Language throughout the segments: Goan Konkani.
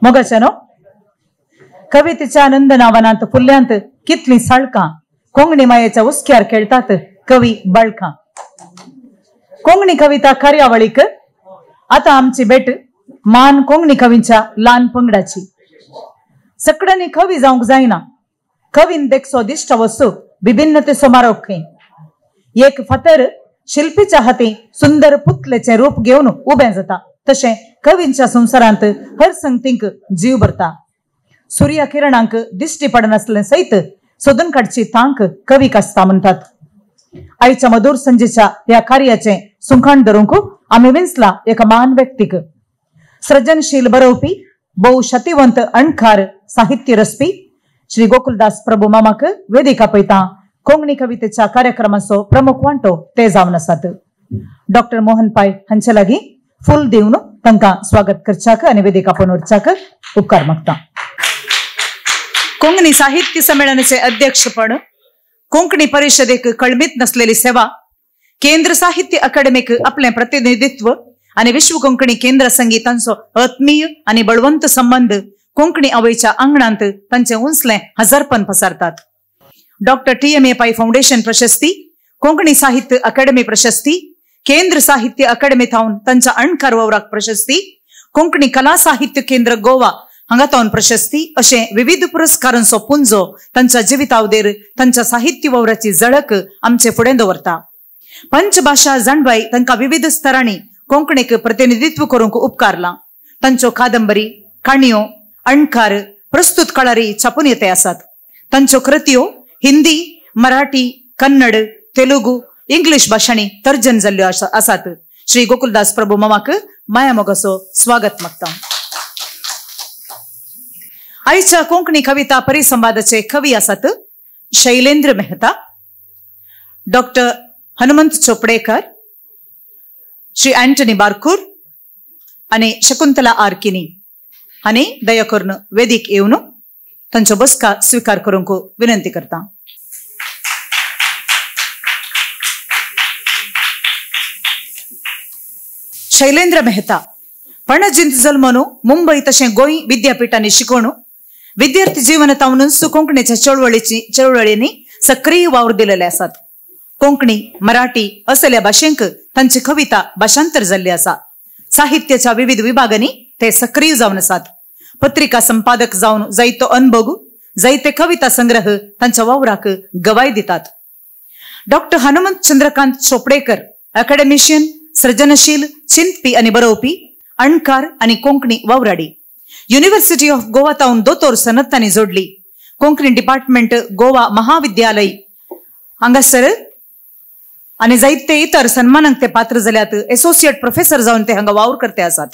मोगाचे न्हू कवितेच्या नंदनावनांत फुल्ल्यांत कितलीं साळकां कोंकणी मायेच्या हुस्क्यार खेळटात कवी बाळकां. कोंकणी कविता कार्यावळीक आतां आमची भेट मान कोंकणी कवींच्या ल्हान पंगडाची. सगळ्यांनी कवी जावंक जायना, कवीन देखचो दिश्ट वस्तू विभिन्नतेचो मारोक खंय. एक फातर शिल्पीच्या हाती सुंदर पुतलेचें रूप घेवन उबें जाता तशें कवींच्या संवसारांत हर संगतींक जीव भरता. सूर्य किरणांक दिश्टी पडनासलें सयत सोदून काडची तांक कवीक आसता म्हणटात. आयच्या मधुर संजेच्या ह्या कार्याचें सुंखाण धरूंक आमी विंचला एका मान व्यक्तीक. सृजनशील बरोवपी, भोव शतिवंत अणकार साहित्य रचपी श्री गोकुलदास प्रभू मामाक वेदिका पळयता कोंकणी कवितेच्या कार्यक्रमाचो प्रमुख वांटो ते जावन आसात. डॉक्टर मोहन पाय हांचे लागीं फूल दिवन तांकां स्वागत करच्याक आनी वेदिका आपोवन व्हरच्याक उपकार मागता. कोंकणी साहित्य संमेलनाचे अध्यक्षपण, कोंकणी परिशदेक कळमीत नसलेली सेवा, केंद्र साहित्य अकादमीक आपलें प्रतिनिधित्व आनी विश्व कोंकणी केंद्र संगी तांचो आत्मीय आनी बळवंत संबंद कोंकणी आवयच्या आंगणांत तांचे उंचलें हजारपण पसारतात. Doctor T M A Pai foundation प्रशस्ती, कोंकणी साहित्य अकादमी प्रशस्ती, केंद्र साहित्य अकादमी थावन तांच्या अणकार वावराक प्रशस्ती, कोंकणी कला साहित्य केंद्र गोवा हांगा थावन प्रशस्ती अशे विविध पुरस्कारांचो पुंजो तांच्या जिवितावदेर तांच्या साहित्य वावराची झळक आमचे फुडें दवरता. पंचभाशा जाणवाय तांकां विविध स्तरांनी कोंकणीक प्रतिनिधित्व करूंक उपकारलां. तांच्यो कादंबरी, काणयो, अणकार प्रस्तुत काळारी छापून येते आसात. तांच्यो कृत्यो हिंदी, मराठी, कन्नड, तेलुगू, इंग्लिश भाशांनी तर्जन जाल्ल्यो आसात. श्री गोकुलदास प्रभू मामाक माया मोगाचो स्वागत मागता. आयच्या कोंकणी कविता परिसंवादाचे कवी आसात शैलेंद्र मेहता, डॉक्टर हनुमंत चोपडेकर, श्री अँटनी बारकूर आनी शकुंतला आर्किनी आनी दया करून वेदीक येवन तांचो बसका स्विकार करूंक विनंती करता. शैलेंद्र मेहता पणजींत जल्मून मुंबय तशें गोंय विद्यापीठांनी शिकोवन विद्यार्थी जीवन तावनूच कोंकणीच्या चळवळींनी सक्रीय वावर दिलेले आसात. कोंकणी, मराठी असल्या भाशेंक तांची कविता भाषांतर जाल्ली आसा. साहित्याच्या विविध विभागांनी ते सक्रीय जावन आसात. पत्रिका संपादक जावन जायतो अनभोग, जायते कविता संग्रह तांच्या वावराक गवाय दितात. डॉक्टर हनुमंत चंद्रकांत चोपडेकर अकॅडमिशियन, सृजनशील चिंतपी आनी बरोवपी, अणकार आनी कोंकणी वावराडी. युनिव्हर्सिटी ऑफ गोवा तावन दोतोर सनद तांणी जोडली. कोंकणी डिपार्टमेंट गोवा महाविद्यालय हांगासर आनी जायते इतर सन्मानांक ते पात्र जाल्यात. एसोसिएट प्रोफेसर जावन ते हांगा वावर करते आसात.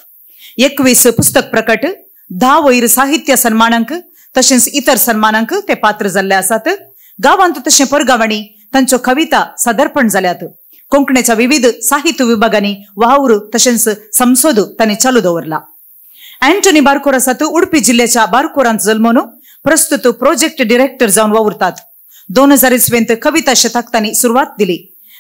21 पुस्तक प्रकट, 10 वयर साहित्य सन्मानांक तशेंच इतर सन्मानांक ते पात्र जाल्ले आसात. गांवांत तशें परगांवांनी तांच्यो कविता सादरपण जाल्यात. कोंकणीच्या विविध साहित्य विभागांनी वावर तशेंच संशोध तांणी चालू दवरला. अँटनी बारकोर आसात. उडपी जिल्ह्याच्या बारकोरांत जल्मून प्रस्तुत प्रोजेक्ट डिरेक्टर जावन वावुरतात. 2000 इस्वेंत कविता शतक तांणी सुरवात दिली.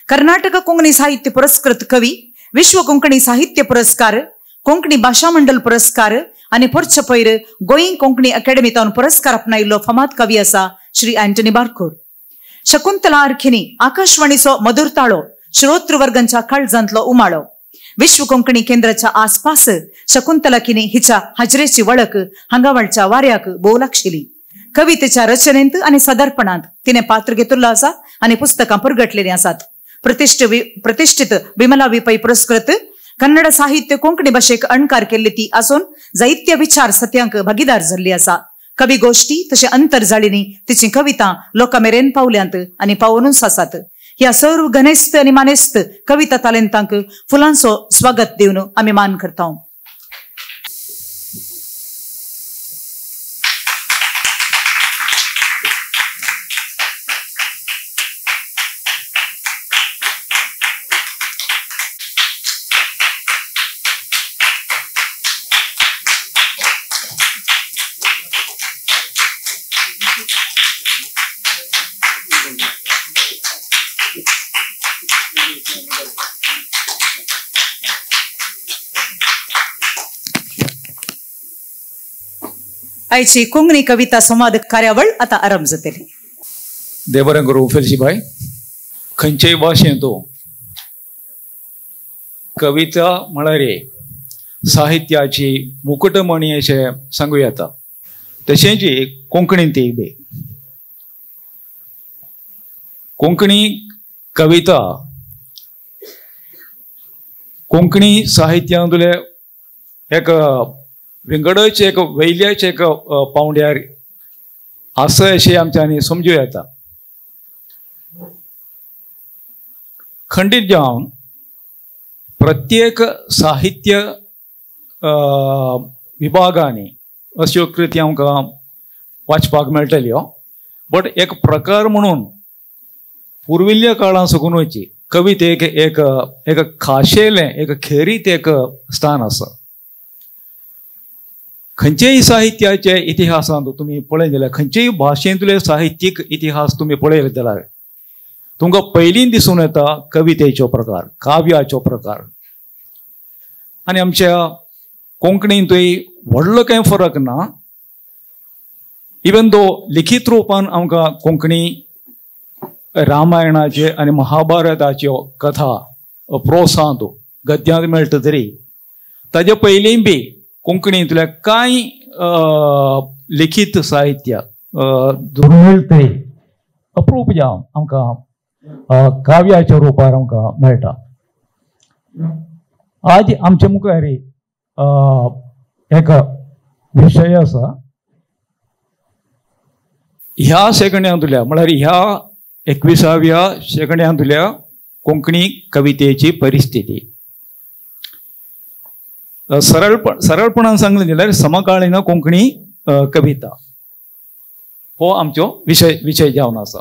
कर्नाटक कोंकणी साहित्य पुरस्कृत कवी, विश्व कोंकणी साहित्य पुरस्कार, कोंकणी भाशा मंडल पुरस्कार आनी पोरचे पयर गोंय कोंकणी अकॅडमी तावन पुरस्कार आपणायिल्लो फामाद कवी आसा श्री अँटनी बारकोर. शकुंतला आर्खिनी आकाशवाणीचो मधुर ताळो, श्रोतृवर्गांच्या काळजांतलो उमाळो. विश्व कोंकणी केंद्राच्या आसपास शकुंतला किनी हिच्या हाजरेची वळख हांगावळच्या वाऱ्याक भोव लागशिली. कवितेच्या रचनेंत आनी सादरपणांत तिणें पात्र घेतिल्लो आसा आनी पुस्तकां परगटलेलीं आसात. प्रतिष्ठित विमला विपै पुरस्कृत कन्नड साहित्य कोंकणी भाशेक अणकार केल्ली ती आसून जायत्या विचार सत्यांक भागीदार जाल्ली आसा. कवी गोष्टी तशें अंतरजाळींनी तिची कविता लोकां मेरेन पावल्यांत आनी पावोवनूच आसात. ह्या सर्व गणेस्त आनी मानेस्त कविता तालेंतांक फुलांचो स्वागत दिवन आमी मान करता. आयची कोंकणी कविता संवाद कार्यावळ आता आरंभ जातली. देव बरें करूं फेलशी भाई. खंयचेय भाशेंत कविता म्हळ्यार साहित्याची मुकुटमणी अशें सांगूं येता. तशेंच कोंकणींत ती बी कोंकणी कविता कोंकणी साहित्यांतले एक विंगडच एक वयल्याच एक पावंड्यार आसा अशें आमच्यांनी समजूं येता. खंडीत जावन प्रत्येक साहित्य विभागांनी अश्यो कृती आमकां वाचपाक मेळटल्यो, बट एक प्रकार म्हणून पुर्विल्ल्या काळांत साकूनच कवितेक एक एक खाशेलें एक खेरीत एक स्थान आसा. खंयचेय साहित्याचे इतिहासांत तुमी पळयत जाल्यार, खंयचेय भाशेंतले साहित्यीक इतिहास तुमी पळयले जाल्यार तुमकां पयलीं दिसून येता कवितेचो प्रकार, काव्याचो प्रकार. आनी आमच्या कोंकणींतूय व्हडलो कांय फरक ना. इवन दो लिखीत रुपान आमकां कोंकणी रामायणाचे आनी महाभारताच्यो कथा प्रोसांत गद्यांत मेळटा तरी ताजे पयलीं बी कोंकणींतल्या कांय लिखीत साहित्य दुर्मीळ तरी अप्रूप जावन आमकां काव्याच्या रुपार आमकां मेळटा. आज आमच्या मुखार एक विशय आसा, ह्या शेंकड्यांतल्या म्हळ्यार ह्या 21व्या शेंकड्यांतल्या कोंकणी कवितेची परिस्थिती. सरळपणान सांगलें जाल्यार समकालीन कोंकणी कविता हो आमचो विशय जावन आसा.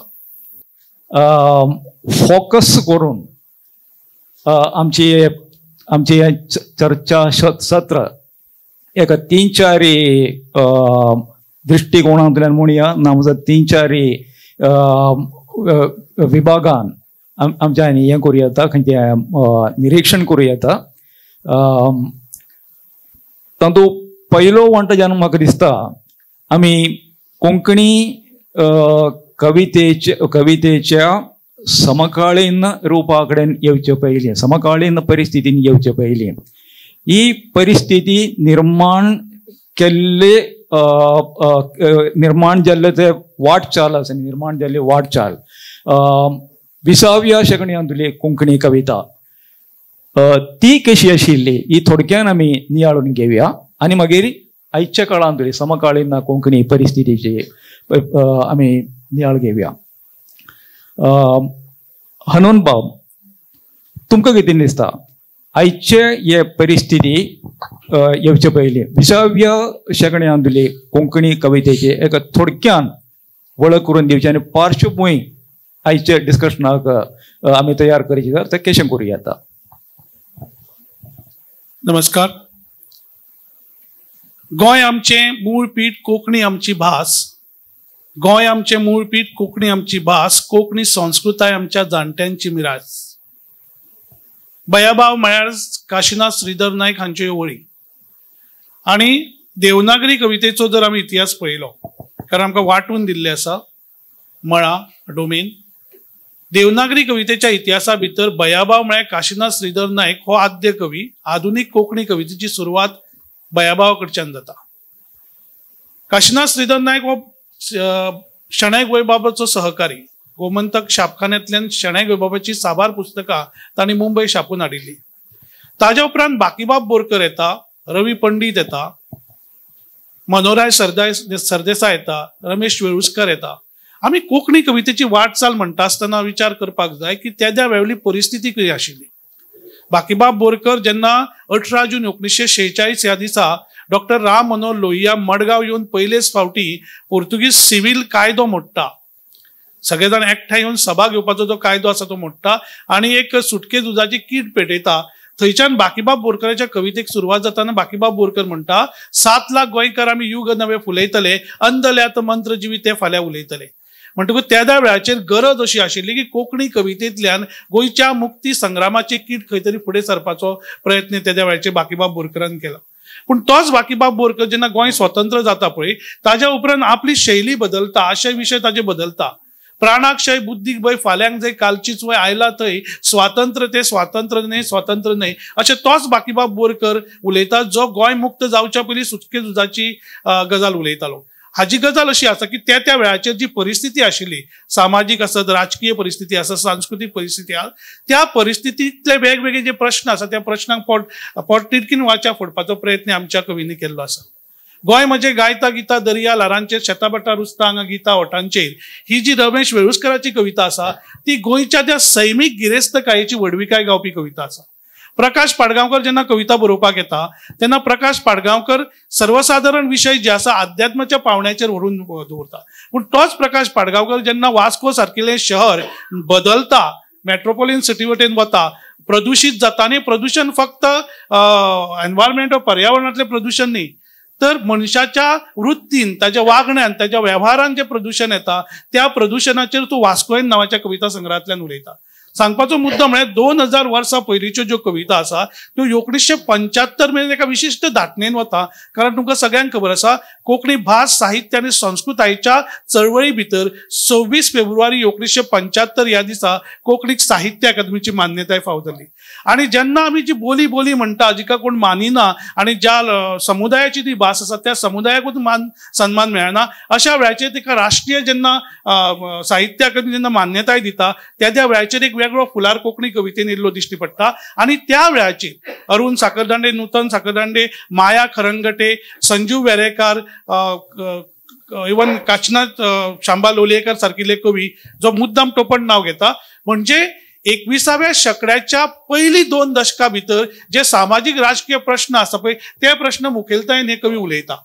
फोकस करून आमची आमची चर्चा सत्र एका तीन चार दृश्टिकोणांतल्यान म्हणया ना म्हणजे तीन चार विभागान आमच्यानी हें करूं येता, खंयचें निरिक्षण करूं येता. तातूंत पयलो म्हणटा जेन्ना म्हाका दिसता आमी कोंकणी कवितेच्या समकालीन रुपा कडेन येवचे पयलीं, समकालीन परिस्थितीन येवचे पयलीं ही परिस्थिती निर्माण केल्ले निर्माण जाल्ले ते वाटचाल आसा, निर्माण जाल्ली वाटचाल 20व्या शेंकड्यांतली कोंकणी कविता ती कशी आशिल्ली ही थोडक्यान आमी नियाळून घेवया आनी मागीर आयच्या काळांतली समकालीन कोंकणी परिस्थितीची आमी नियाळ घेवया. हनुन बाब, तुमकां कितें दिसता आयचे हे परिस्थिती येवचे पयलीं 20व्या शेंकड्यांतली कोंकणी कवितेची एका थोडक्यान वळख करून दिवची आनी पार्श्वभूंय आयचे डिस्कशनाक आमी तयार करची तर तें कशें करूं येता? नमस्कार. गोंय आमचें मूळ पीठ, कोंकणी आमची भास. गोंय आमचें मूळ पीठ, कोंकणी आमची भास. कोंकणी संस्कृताय आमच्या जाणट्यांची मिरास. बयाभाव म्हळ्यार काशिनाथ श्रीधर नायक हांच्यो वळी. आनी देवनागरी कवितेचो जर आमी इतिहास पळयलो, कारण आमकां वांटून दिल्लें आसा मळा डोमेन, देवनागरी कवितेच्या इतिहासा भितर बयाभाव म्हळ्यार काशिनाथ श्रीधर नायक हो आद्य कवी. आधुनीक कोंकणी कवितेची सुरवात बयाभावा कडच्यान जाता. काशिनाथ श्रीधर नायक हो शणै गोंयबाबाचो सहकारी. गोमंतक छापखान्यांतल्यान शणै गोंयबाबाची साबार पुस्तकां तांणी मुंबय छापून हाडिल्ली. ताज्या उपरांत बाकीबाब बोरकर येता, रवी पंडीत येता, मनोहरराय सरदेसाय येता, रमेश वेळुस्कर येता. आमी कोंकणी कवितेची वाटचाल म्हणटा आसतना विचार करपाक जाय की तेद्या वेळी परिस्थिती कितें आशिल्ली. बाकीबाब बोरकर जेन्ना 18 जून 1946 ह्या दिसा डॉक्टर राम मनोहर लोहिया मडगांव येवन पयलेच फावटी पोर्तुगीज सिव्हील कायदो मोडटा, सगळे जाण एकठांय येवन सभा घेवपाचो जो कायदो आसा तो मोडटा आनी एक सुटके झुजाची कीट पेटयता. थंयच्यान बाकीबाब बोरकराच्या कवितेक सुरवात जाताना बाकीबाब बोरकर म्हणटा, 7 लाख गोंयकार आमी युग नवे फुलयतले, अंदल्यात मंत्र जिवी ते फाल्यां उलयतले. म्हणटकूच त्या वेळाचेर गरज अशी आशिल्ली की कोंकणी कवितेंतल्यान गोंयच्या मुक्ती संग्रामाची कीट खंय तरी फुडें सरपाचो प्रयत्न त्या वेळाचेर बाकीबाब बोरकरान केला. पूण तोच बाकीबाब बोरकर जेन्ना गोंय स्वतंत्र जाता पळय ताज्या उपरांत आपली शैली बदलता, आशय विशय ताजे बदलता. प्राणाक क्षय बुद्धीक भंय फाल्यांक जंय कालचीच वय आयला थंय स्वातंत्र्य ते स्वातंत्र्य न्हय स्वातंत्र्य न्हय अशें तोच बाकीबाब बोरकर उलयता जो गोंय मुक्त जावच्या पयलीं सुटके झुजाची गजाल उलयतालो. हाजी गजाल अशी आसा की त्या त्या वेळाचेर जी परिस्थिती आशिल्ली, सामाजीक आसत, राजकीय परिस्थिती आसत, सांस्कृतीक परिस्थिती आसत, त्या परिस्थितींतले वेगवेगळे जे प्रश्न आसा त्या प्रश्नांक पोटतिडकीन वाचा फोडपाचो प्रयत्न आमच्या कवींनी केल्लो आसा. गोंय म्हजें गायता गिता दर्या ल्हारांचेर शेताभाटां रुजता हांगा गिता ओठांचेर ही जी रमेश वेळुस्कराची कविता आसा ती गोंयच्या त्या सैमीक गिरेस्तकायेची व्हडविकाय गावपी कविता आसा. प्रकाश पाडगांवकर जेन्ना कविता बरोवपाक येता तेन्ना प्रकाश पाडगांवकर सर्वसाधारण विशय जे आसा अध्यात्माच्या पावण्याचेर व्हरून दवरता. पूण तोच प्रकाश पाडगांवकर जेन्ना वास्को सारकिल्लें शहर बदलता, मेट्रोपॉलिटन सिटी वटेन वता, प्रदुशीत जाता आनी प्रदुशण फक्त एनवायरमेंट वा पर्यावरणांतलें प्रदुशण न्ही तर मनशाच्या वृत्तीन, ताज्या वागण्यान, ताज्या वेव्हारान जें प्रदुशण येता त्या प्रदुशणाचेर तूं वास्कोयन नांवाच्या कविता संग्रहांतल्यान उलयता. सांगपाचो मुद्दो म्हळ्यार 2000 वर्सां पयलींच्यो ज्यो कविता आसा त्यो 1975 मेरेन एका विशिश्ट धाटणेन वता. कारण तुमकां सगळ्यांक खबर आसा कोंकणी भास, साहित्य आनी संस्कृतायेच्या चळवळी भितर 26 फेब्रुवारी 1975 ह्या दिसा कोंकणीक साहित्य अकादमीची मान्यताय फावो जाली. आनी जेन्ना आमी जी बोली बोली म्हणटा जिका कोण मानिना आनी ज्या समुदायाची ती भास आसा त्या समुदायाकूच मान सन्मान मेळना अशा वेळाचेर तिका राष्ट्रीय जेन्ना साहित्य अकादमी जेन्ना मान्यताय दिता त्या त्या वेळाचेर एक वेगळो फुलार कोंकणी कवितेन येयल्लो दिश्टी पडटा. आनी त्या वेळाचेर अरुण साखरदांडे, नूतन साखरदांडे, माया खरंगटे, संजीव वेरेकार, इवन काशनाथ शांबा लोलयेकर सारकिल्ले कवी जो मुद्दाम टोपण नांव घेता, म्हणजे 21व्या शेंकड्याच्या पयलीं 2 दशकां भितर जे सामाजीक राजकीय प्रश्न आसा पळय ते प्रश्न मुखेलतायेन हे कवी उलयता.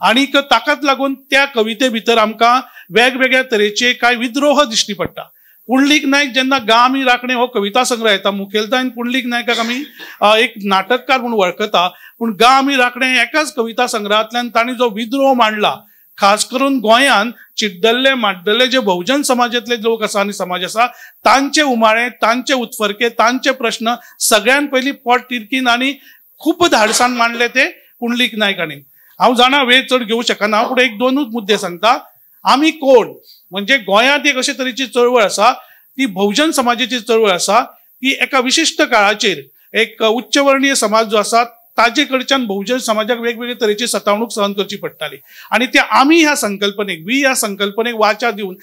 आनीक ताकाच लागून त्या कविते भितर आमकां वेगवेगळ्या तरेचे कांय विद्रोह दिश्टी पडटा. पुंडलीक नायक जेन्ना गा आमी राखणे हो कविता संग्रह येता, मुखेलतायेन पुंडलीक नायकाक आमी एक नाटककार म्हूण वळखता, पूण गा आमी राखणे एकाच कविता संग्रहांतल्यान तांणी जो विद्रोह मांडला, खास करून गोंयांत चिड्डल्ले माड्डल्ले जे बहुजन समाजांतले लोक आसा आनी समाज आसा तांचे उमाळे, तांचे उत्फर्के, तांचे प्रश्न सगळ्यान पयलीं पोट तिडकीन आनी खूब धाडसान मांडले ते पुंडलीक नायक हांणी. हांव जाणा वेळ चड घेवंक शकना, पूण एक दोनूच मुद्दे सांगता. आमी कोण म्हणजे गोंयांत एक अशे तरेची चळवळ आसा ती बहुजन समाजाची चळवळ आसा की एका विशिश्ट काळाचेर एक उच्चवर्णीय समाज जो आसा ताजे कडच्यान बहुजन समाजाक वेगवेगळे तरेची सतावणूक सहन करची पडटाली. आनी ते आमी ह्या संकल्पनेक, वी ह्या संकल्पनेक वाचा दिवन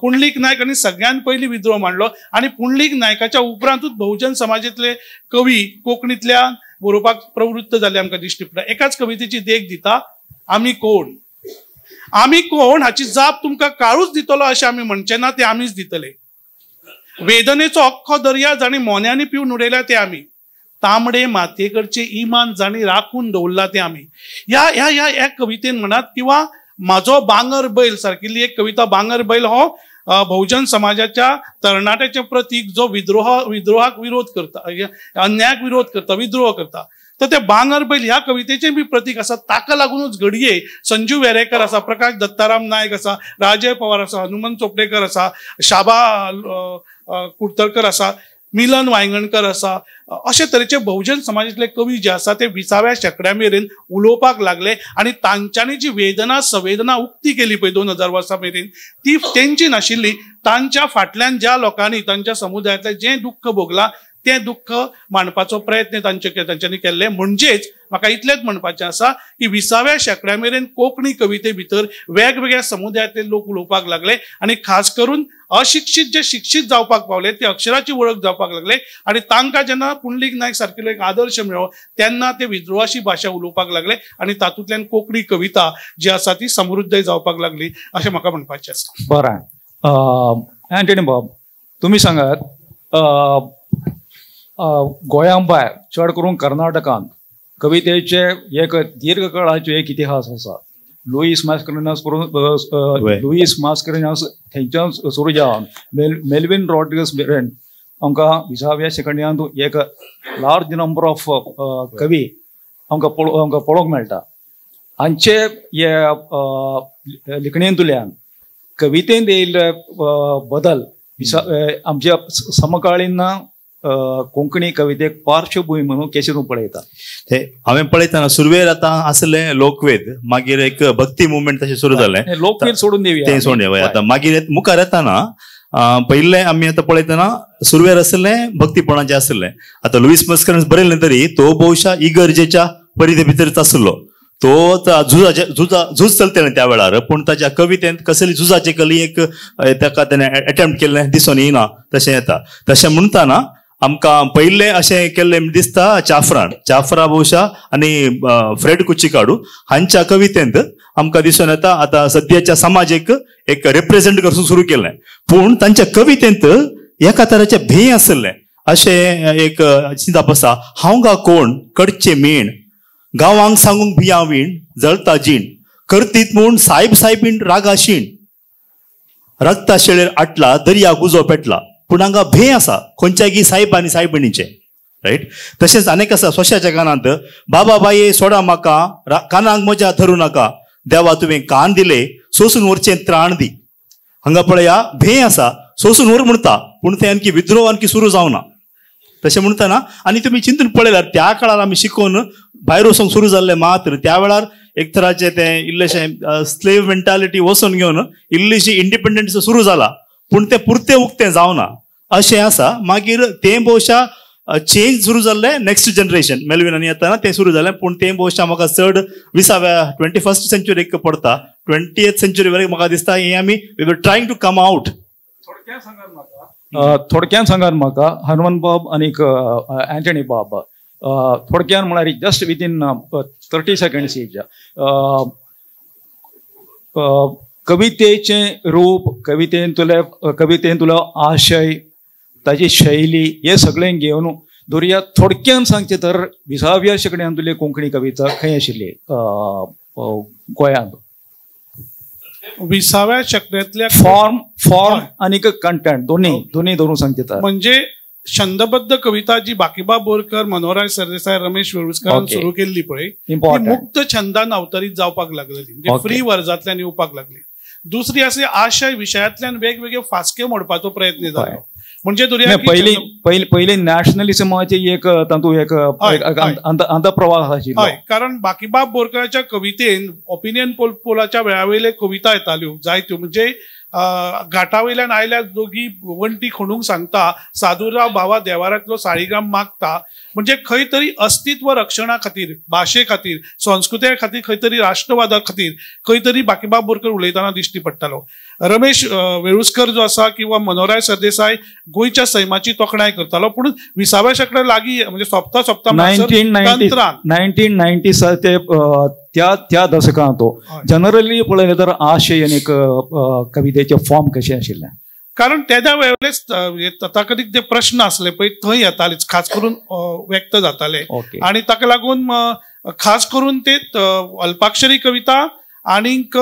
पुंडलीक नायक आनी सगळ्यान पयलीं विद्रोह मांडलो. आनी पुंडलीक नायकाच्या उपरांतूच बहुजन समाजांतले कवी कोंकणींतल्या बरोवपाक प्रवृत्त जाले आमकां दिश्टी पडटा. एकाच कवितेची देख दिता, आमी कोण. आमी कोण हाची जाप तुमकां काळूच दितलो अशें आमी म्हणचे ना, ते आमीच दितले. वेदनेचो अख्खो दर्या जाणी मोन्यांनी पिवन उडयल्या ते आमी, तांबडे मातयेकडचे इमान जाणी राखून दवरला ते आमी. ह्या ह्या ह्या ह्या कवितेन म्हणात किंवा म्हाजो बांगर बैल सारकिल्ली एक कविता, बांगर बैल हो बहुजन समाजाच्या तरणाट्याचें प्रतीक जो विद्रोहाक विरोध करता, अन्यायाक विरोध करता, विद्रोह करता. तर ते बांगर बैल ह्या कवितेचें बी प्रतीक आसा. ताका लागुनूच घडये संजीव वेरेकर आसा, प्रकाश दत्ताराम नायक आसा, राजय पवार आसा, हनुमंत चोपडेकर आसा, शाबा कुडतरकर आसा, मिलन वायंगणकर आसा, अशे तरेचे बहुजन समाजांतले कवी जे आसा ते 20व्या शेंकड्या मेरेन उलोवपाक लागले आनी तांच्यांनी जी वेदना संवेदना उक्ती केली पळय 2000 वर्सां मेरेन ती तेंची नाशिल्ली. तांच्या फाटल्यान ज्या लोकांनी तांच्या समुदायांतलें जें दुख्ख भोगलां तें दुख्ख मांडपाचो प्रयत्न तांच्यांनी केल्ले. म्हणजेच म्हाका इतलेंच म्हणपाचें आसा की 20व्या शेंकड्या मेरेन कोंकणी कविते भितर वेगवेगळ्या समुदायांतले लोक उलोवपाक लागले आनी खास करून अशिक्षीत जे शिक्षीत जावपाक पावले ते अक्षराची वळख जावपाक लागले आनी तांकां जेन्ना पुंडलीक नायक सारकिल्लो एक आदर्श मेळ्ळो तेन्ना ते विद्रोहाची भाशा उलोवपाक लागले आनी तातूंतल्यान कोंकणी कविता जी आसा ती समृद्ध जावपाक लागली अशें म्हाका म्हणपाचें आसा. बरें, अँटनी बाब, तुमी सांगात, गोंया भायर चड करून कर्नाटकांत कवितेचे एक दीर्घकाळाचो एक इतिहास आसा. लुईस मास्करेन्हास करून, लुईस मास्करेन्हास थंयच्यान सुरू जावन मेल्विन रॉड्रिगस मेरेन आमकां 20व्या शेंकड्यांत एक लार्ज नंबर ऑफ कवी आमकां पळोवंक मेळटा. हांचे हे लिखणेंतल्यान कवितेंत येयल्ले बदल आमच्या समकाळीन कोंकणी कवितेक पार्श्वभूमी म्हणून कशें तूं पळयता? ते हांवें पळयतना सुरवेर आतां आसलें लोकवेद, मागीर एक भक्ती मुवमेंट तशें सुरू जालें. लोकवेद सोडून दिवया, तें सोडून दिवया. आतां मागीर मुखार येताना पयलें आमी आतां पळयतना सुरवेर आसलें भक्तीपणाचें आसलें. आतां लुईस मस्करेन्स बरयलें तरी तो बहुशा इगर्जेच्या परिधे भितरच आसलो. तो झुजाचे झूज चलतलें त्या वेळार, पूण ताच्या कवितेंत कसली झुजाची कली एक ताका तेणें एटेम्प्ट केल्लें दिसून येना तशें येता. तशें म्हणटाना आमकां पयलें अशें केल्लें दिसता चाफ्रान, चाफ्रा बहुशा आनी फ्रेड कुचिकाडू हांच्या कवितेंत आमकां दिसून येता आतां सद्याच्या समाजेक एक रिप्रेझेंट करूंक सुरू केलें. पूण तांच्या कवितेंत एका तराचें भें आसलें अशें एक चिंतप आसा. हांव गा कोण कडचें मेण, गांवांक सांगूंक भियां वीण, जळता जीण करतीत म्हूण सायब सायबीण रागा शीण, रक्ता शेळेर आटला दर्या गुजो पेटला. पूण हांगा भें आसा खंयच्यागी सायब आनी सायबिणीचें, रायट. तशेंच आनीक आसा सोश्याच्या कानांत, बाबा बाये सोडा म्हाका, कानांक म्हज्या धरूं नाका, देवा तुवें कान दिले सोसून व्हरचें त्राण दी. हांगा पळया भें आसा सोसून व्हर म्हणटा, पूण तें आणखी विद्रोह आणखी सुरू जावना तशें म्हणटना. आनी तुमी चिंतून पळयल्यार त्या काळार आमी शिकोवन भायर वचूंक सुरू जाल्लें मात्र त्या वेळार एक तराचें तें इल्लेशें स्लेव मेंटालिटी वचून घेवन इल्लीशी इंडिपेंडन्स सुरू जाला, पूण तें पुरतें उक्तें जावना अशें आसा. मागीर तें बहुशा चेंज सुरू जाल्लें नेक्स्ट जनरेशन मेलवीन आनी येतना तें सुरू जालें, पूण तें बहुशा म्हाका चड 20व्या 21st सेंच्युरीक पडटा. 20th century वयर म्हाका दिसता हें आमी we were trying to come out. थोडक्यान सांगात म्हाका हनुमंत बाब आनीक अँटनी बाब, थोडक्यान म्हळ्यार जस्ट विदीन 30 सेकंड्स each, कवितेचें रूप, कवितेंतलो आशय, ताची शैली, हे सगळें घेवन धरुया थोडक्यान सांगचें तर 20व्या शेंकड्यांतली कोंकणी कविता खंय आशिल्ली गोंयांत? 20व्या शेंकड्यांतल्या फॉर्म आनी कंटेंट दोन्ही धरून सांगचे तर, म्हणजे छंदबद्ध कविता जी बाकीबाब बोरकर, मनोहरराय सरदेसाय, रमेश वेळुस्कारान सुरू केल्ली पळय, ती मुक्त छंदान अवतरीत जावपाक लागलेली, म्हणजे फ्री वर्जांतल्यान येवपाक लागली. दुसरी आसली आशय विशयांतल्यान वेगवेगळे फास्के मोडपाचो प्रयत्न जालो. म्हणजे पयलीं पयलीं नॅशनलिझमाचे एक तातूंत एक अंतप्रवाह आशिल्लो. हय, कारण बाकीबाब बोरकराच्या कवितेन ओपिनियन पोलाच्या वेळावयले कविता येताल्यो जायत्यो. म्हणजे घाटा वयल्यान आयल्या दोगी वण्टी खणूंक सांगता, साधुराव भावा देवारांतलो साळीग्राम मागता. म्हणजे खंय तरी अस्तित्व रक्षणा खातीर, भाशे खातीर, संस्कृताये खातीर, खंय तरी राष्ट्रवादा खातीर खंय तरी बाकीबाब बोरकर उलयतना दिश्टी पडटालो. रमेश वेळुस्कर जो आसा किंवा मनोहरराय सरदेसाय गोंयच्या सैमाची तोखणाय करतालो. पूण 20व्या शेंकड्या लागीं म्हणजे सोंपता सोंपता 1990 ते त्या दशकांत जनरली पळयलें तर आशय आनी कवितेचे फॉर्म कशें आशिल्लें, कारण तेद्या वेळेस तथाकथीत जे प्रश्न आसले पळय थंय येताले, खास करून व्यक्त जाताले. आनी ताका लागून खास करून ते अल्पाक्षरी कविता आनीक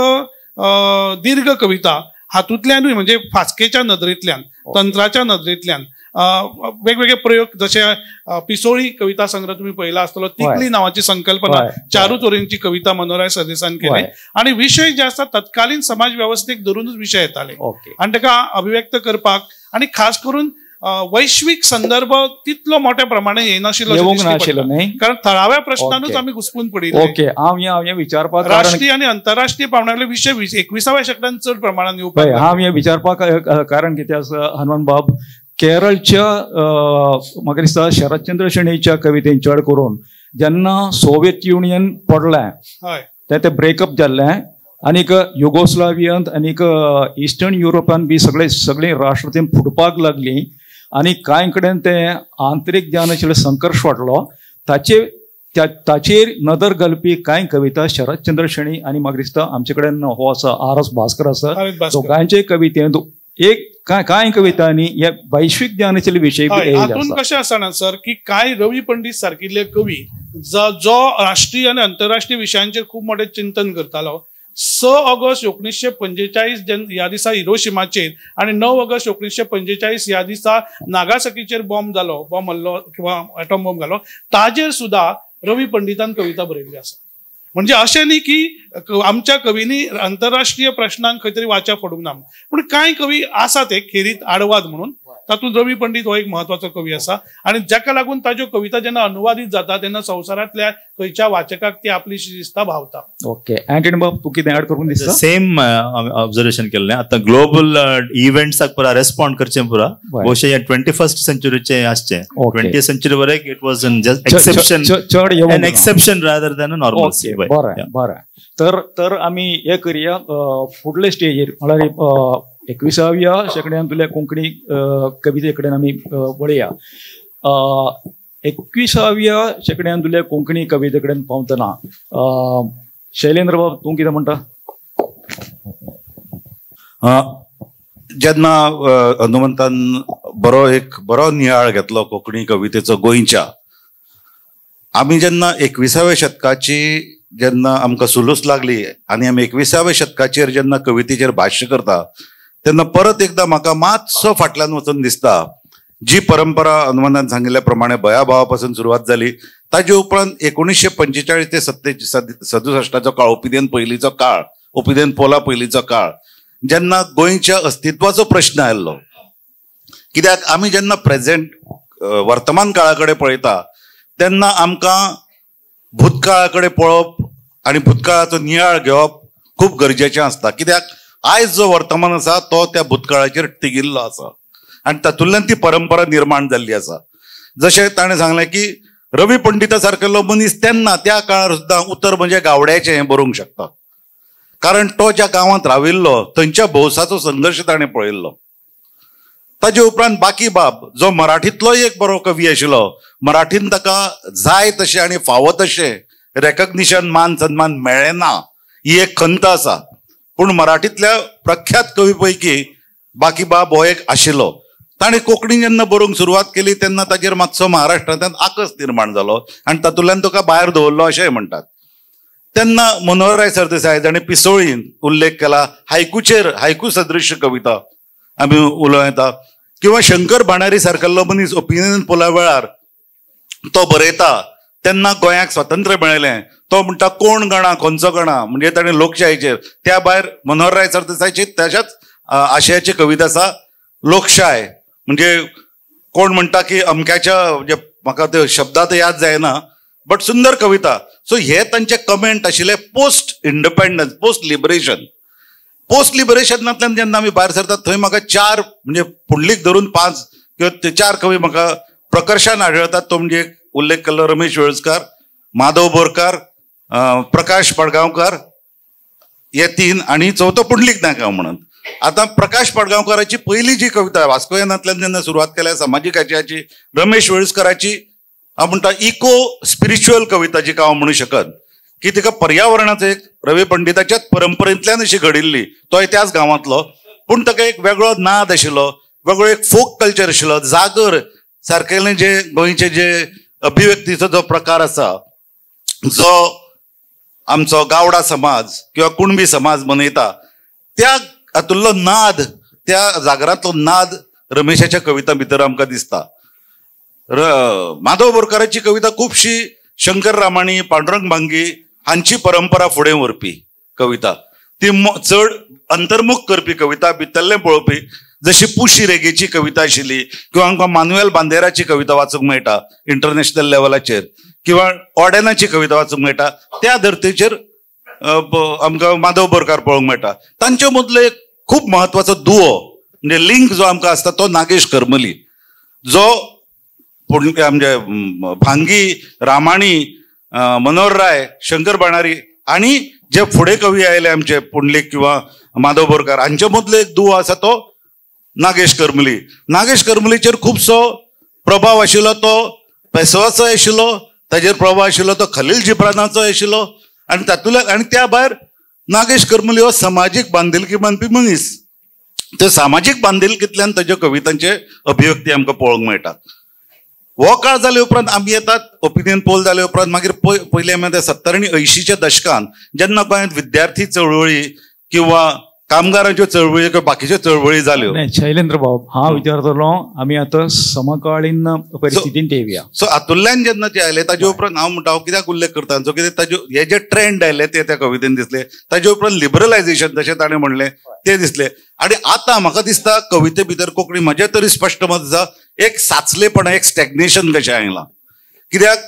दीर्घ कविता हातूंतल्यानूय म्हणजे फास्केच्या नदरेंतल्यान, तंत्राच्या नदरेंतल्यान वेगवेगळे प्रयोग, जशे पिसोळी कविता संग्रह तुम्ही पळयला आसतलो, तिकली नावाची संकल्पना, चारूच ओरींची कविता मनोहरराय सरदेसायान केली. आणि विशय जे आसा तत्कालीन समाज व्यवस्थेक धरूनच विशय येताले आनी ताका अभिव्यक्त करपाक आनी खास करून वैश्वीक संदर्भ तितलो मोठ्या प्रमाणे येनाशिल्लो, कारण थळाव्या प्रश्नानूच आमी घुसपून पडिल्ले. ओके, हांव हें विचारपाक राष्ट्रीय आनी आंतरराष्ट्रीय पावंड्यावेले विशय 21व्या शेंकड्यान चड प्रमाणान येवपाक. हांव हें विचारपाक कारण कितें आसा हनुमंत बाब, केरळच्या म्हाका दिसता शरदचंद्र शेणीच्या कवितेन चड करून जेन्ना सोवियत युनियन पडलें तें ब्रेकअप जाल्लें आनीक युगोस्लावियांत आनीक इस्टर्न युरोपान बी सगळे सगळीं राष्ट्र ते फुटपाक लागलीं आनी कांय कडेन तें आंतरीक ज्ञान आशिल्लें संघर्श वाडलो, ताचेर नदर घालपी कांय कविता शरदचंद्र शेणी आनी म्हाका दिसता आमचे कडेन हो आसा आर एस भास्कर आसा, दोगांयचे कवितेंत एक कांय कवितांनी हे वैश्वीक ज्ञानाचे विशय. हातूंत कशें आसा ना सर की कांय रवी पंडीत सारकिल्ले कवी जो राष्ट्रीय आनी आंतरराष्ट्रीय विशयांचेर खूब मोठें चिंतन करतालो, 6 ऑगस्ट 1945 ह्या दिसा हिरोशिमाचेर आनी 9 ऑगस्ट 1945 ह्या दिसा नागासाकीचेर बॉम्ब जालो, बॉम्ब हल्लो किंवा एटॉम बॉम्ब घालो, ताजेर सुद्दां रवी पंडितान कविता बरयल्ली आसा. म्हणजे अशें न्ही की आमच्या कवींनी आंतरराष्ट्रीय प्रश्नांक खंय तरी वाचा फोडूंक ना, पूण कांय कवी आसात एक खेरीत आडवाद म्हणून तातूंत रवी पंडित हो एक म्हत्वाचो कवी आसा आनी जाका लागून ताज्यो कविता जेन्ना अनुवादीत जाता तेन्ना संवसारांतल्या खंयच्या वाचकाक ती आपलीशी दिसता भावता. ओके, अँटनी बाब, तूं कितें ऍड करून दिसता? सेम ऑब्जर्वेशन केल्लें. आतां ग्लोबल इव्हेंट्साक पुरा रेस्पॉन्ड करचें पुरा बहुशा हे 21st सेंचुरीचें आसचें. 20th century वरेक it was an exception, an exception rather than a normal. बरें बरें, तर आमी हे करया फुडले स्टेजीर, म्हळ्यार 21व्या शेंकड्यांतल्या कोंकणी कविते कडेन आमी वळया. 21व्या शेंकड्यांतल्या कोंकणी कविते कडेन पावतना शैलेंद्र बाब, तूं कितें म्हणटा? जेन्ना हनुमंतान बरो एक बरो नियाळ घेतलो कोंकणी कवितेचो गोंयच्या, आमी जेन्ना 21व्या शतकाची जेन्ना आमकां सुलूस लागली आनी आमी 21व्या शतकाचेर जेन्ना कवितेचेर भाश्य करता तेन्ना परत एकदां म्हाका मातसो फाटल्यान वचून दिसता. जी परंपरा हनुमंतान सांगिल्ल्या प्रमाणे बयाभावा पासून सुरवात जाली, ताजे उपरांत 1945 ते 67 काळ, ओपिनियन पयलींचो काळ, ओपिनियन पोला पयलींचो काळ, जेन्ना गोंयच्या अस्तित्वाचो प्रश्न आयिल्लो. कित्याक आमी जेन्ना प्रेजेंट वर्तमान काळा कडेन पळयता तेन्ना आमकां भूतकाळा कडेन पळोवप आनी भूतकाळाचो नियाळ घेवप खूब गरजेचें आसता. कित्याक आयज जो वर्तमान आसा तो त्या भूतकाळाचेर तिगिल्लो आसा आनी तातूंतल्यान ती परंपरा निर्माण जाल्ली आसा. जशें ताणें सांगलें की रवी पंडिता सारकेलो मनीस तेन्ना त्या काळार सुद्दां उतर म्हणजे गावड्याचें हें बरोवंक शकता, कारण तो ज्या गांवांत राविल्लो थंयच्या भौसाचो संघर्श ताणें पळयल्लो. ताजे उपरांत बाकीबाब जो मराठींतलोय एक बरो कवी आशिल्लो, मराठीन ताका जाय तशें आनी फावो तशें रेकग्निशन, मान सन्मान मेळ्ळें ना, ही एक खंत आसा. पूण मराठींतल्या प्रख्यात कवी पैकी बाकीबाब हो एक आशिल्लो. ताणें कोंकणी जेन्ना बरोवंक सुरवात केली तेन्ना ताजेर मातसो महाराष्ट्रांतल्यान आकस निर्माण जालो आनी तातूंतल्यान तुका भायर दवरलो अशेंय म्हणटात. तेन्ना मनोहरराय सरदेसाय जाणें पिसोळीन उल्लेख केला, हायकूचेर, हायकू सदृश्य कविता आमी उलोवं येता, किंवा शंकर भांडारी सारकेल्लो मनीस ओपिनियन पोला वेळार तो बरयता तेन्ना गोंयाक स्वातंत्र्य मेळ्ळें, तो म्हणटा कोण गणा खंयचो गणा, म्हणजे ताणें लोकशायेचेर. त्या भायर मनोहरराय सरदेसायची तशाच आशयाची कविता आसा लोकशाय, म्हणजे कोण म्हणटा की अमक्याच्या, म्हणजे म्हाका ते शब्दांत याद जायना, बट सुंदर कविता. सो हे तांचे कमेंट आशिल्ले post independence, post liberation. Post लिबरेशनांतल्यान जेन्ना आमी भायर सरतात थंय म्हाका चार, म्हणजे पुंडलीक धरून 5 किंवा 4 कवी म्हाका प्रकर्षान आढळतात. तो म्हणजे उल्लेख केल्लो रमेश वेळुस्कार, माधव बोरकार, प्रकाश पाडगांवकार, हे 3 आनी चवथो पुंडलीक नायक हांव म्हणून. आतां प्रकाश पाडगांवकाराची पयली जी कविता वास्कोयनांतल्यान जेन्ना सुरवात केल्या समाजीक आशयाची, रमेश वेळुस्काराची हांव म्हणटा इको स्पिरिच्युअल कविता जिका हांव म्हणू शकत की तिका पर्यावरणाचो एक रवी पंडिताच्याच परंपरेंतल्यान अशी घडिल्ली, तोय त्याच गांवांतलो, पूण ताका एक वेगळो नाद आशिल्लो, वेगळो एक फोक कल्चर आशिल्लो. जागर सारकेले जे गोंयचे जे अभिव्यक्तीचो जो प्रकार आसा, जो आमचो गावडा समाज किंवा कुणबी समाज मनयता, त्या हातूंतलो नाद, त्या जागरांतलो नाद रमेशाच्या कविता भितर आमकां दिसता. माधव बोरकाराची कविता खुबशी शंकर रामाणी, पांडुरंग भांगी हांची परंपरा फुडें व्हरपी कविता, ती चड अंतर्मुख करपी कविता, भितरलें पळोवपी, जशी पुशी रेगेची कविता आशिल्ली किंवा आमकां मानुएल बांदेराची कविता वाचूंक मेळटा इंटरनॅशनल लेवलाचेर, किंवा ऑडेनाची कविता वाचूंक मेळटा, त्या धर्तेचेर आमकां माधव बोरकार पळोवंक मेळटा. तांचे मदलो एक खूब म्हत्वाचो दुवो म्हणजे लिंक जो आमकां आसता तो नागेश करमली, जो म्हणजे भांगी, रामाणी, मनोहरराय, शंकर भांडारी आनी जे फुडें कवी आयले आमचे पुंडलीक किंवा माधव बोरकार हांचे मदलो एक दुवो आसा तो नागेश करमली. नागेश करमलीचेर खुबसो प्रभाव आशिल्लो, तो पेसवाचो आशिल्लो, ताजेर प्रभाव आशिल्लो तो खलील जिब्रानाचो आशिल्लो, आनी तातूंतल्यान आनी त्या भायर नागेश करमली हो समाजीक बांदिलकी मानपी मनीस, ते सामाजीक बांदिलकींतल्यान ताज्यो कवितांचे अभिव्यक्ती आमकां पळोवंक मेळटात. हो काळ जाले उपरांत आमी येतात ओपिनियन पोल जाले उपरांत मागीर पयलीं आमी येता 70 आनी 80च्या दशकान, जेन्ना गोंयांत विद्यार्थी चळवळी किंवा कामगारांच्यो चळवळी किंवा बाकीच्यो चळवळी जाल्यो. शैलेंद्र बाब, हांव विचारतलो आमी आतां समकालीन परिस्थितीन येवया. सो हातूंतल्यान जेन्ना ते आयले ताजे उपरांत हांव म्हणटा, हांव कित्याक उल्लेख करता जो कितें ताजे हे जे ट्रेंड आयले ते त्या कवितेन दिसले. ताजे उपरांत लिबरलायझेशन जशें ताणें म्हणलें तें दिसलें. आनी आतां म्हाका दिसता कविते भितर कोंकणी म्हजें तरी स्पश्ट मत आसा एक साचलेपण, एक स्टॅग्नेशन कशें आयलां. कित्याक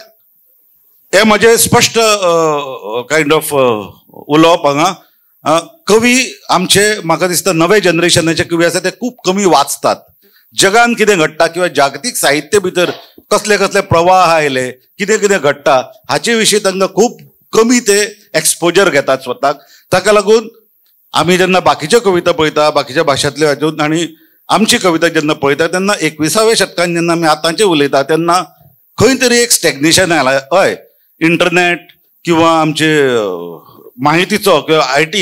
हें म्हजें स्पश्ट कायंड ऑफ उलोवप हांगा. कवी आमचे म्हाका दिसता नवे जनरेशनाचे कवी आसा ते खूब कमी वाचतात. जगान कितें घडटा किंवा जागतीक साहित्य भितर कसले कसले प्रवाह आयले, कितें कितें घडटा हाचे विशीं तांकां खूब कमी ते एक्सपोजर घेतात स्वताक. ताका लागून आमी जेन्ना बाकीच्यो कविता पळयता बाकीच्या भाशांतल्यो हातून आनी आमची कविता जेन्ना पळयता तेन्ना 21व्या शतकान जेन्ना आमी आतांचे उलयता तेन्ना खंय तरी एक स्टॅग्नेशन आयलां. हय, इंटरनेट किंवा आमचे माहितीचो किंवा IT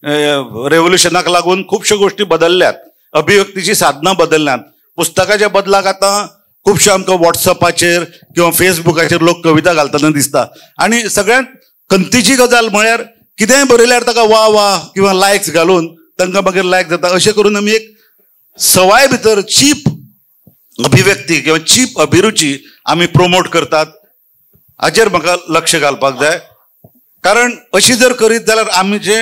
रेव्होल्युशनाक लागून खुबश्यो गोश्टी बदलल्यात, अभिव्यक्तीची साधनां बदलल्यात. पुस्तकाच्या बदलाक आतां खुबश्यो आमकां वॉट्सएपाचेर किंवा फेसबुकाचेर लोक कविता घालतना दिसता. आनी सगळ्यांत खंतीची गजाल म्हळ्यार कितेंय बरयल्यार ताका वा वा किंवा लायक्स घालून तांकां मागीर लायक जाता. अशें करून आमी एक सवाय भितर चीप अभिव्यक्ती किंवा चीप अभिरुची आमी प्रोमोट करतात. हाचेर म्हाका लक्ष घालपाक जाय. कारण अशी जर करीत जाल्यार आमी जे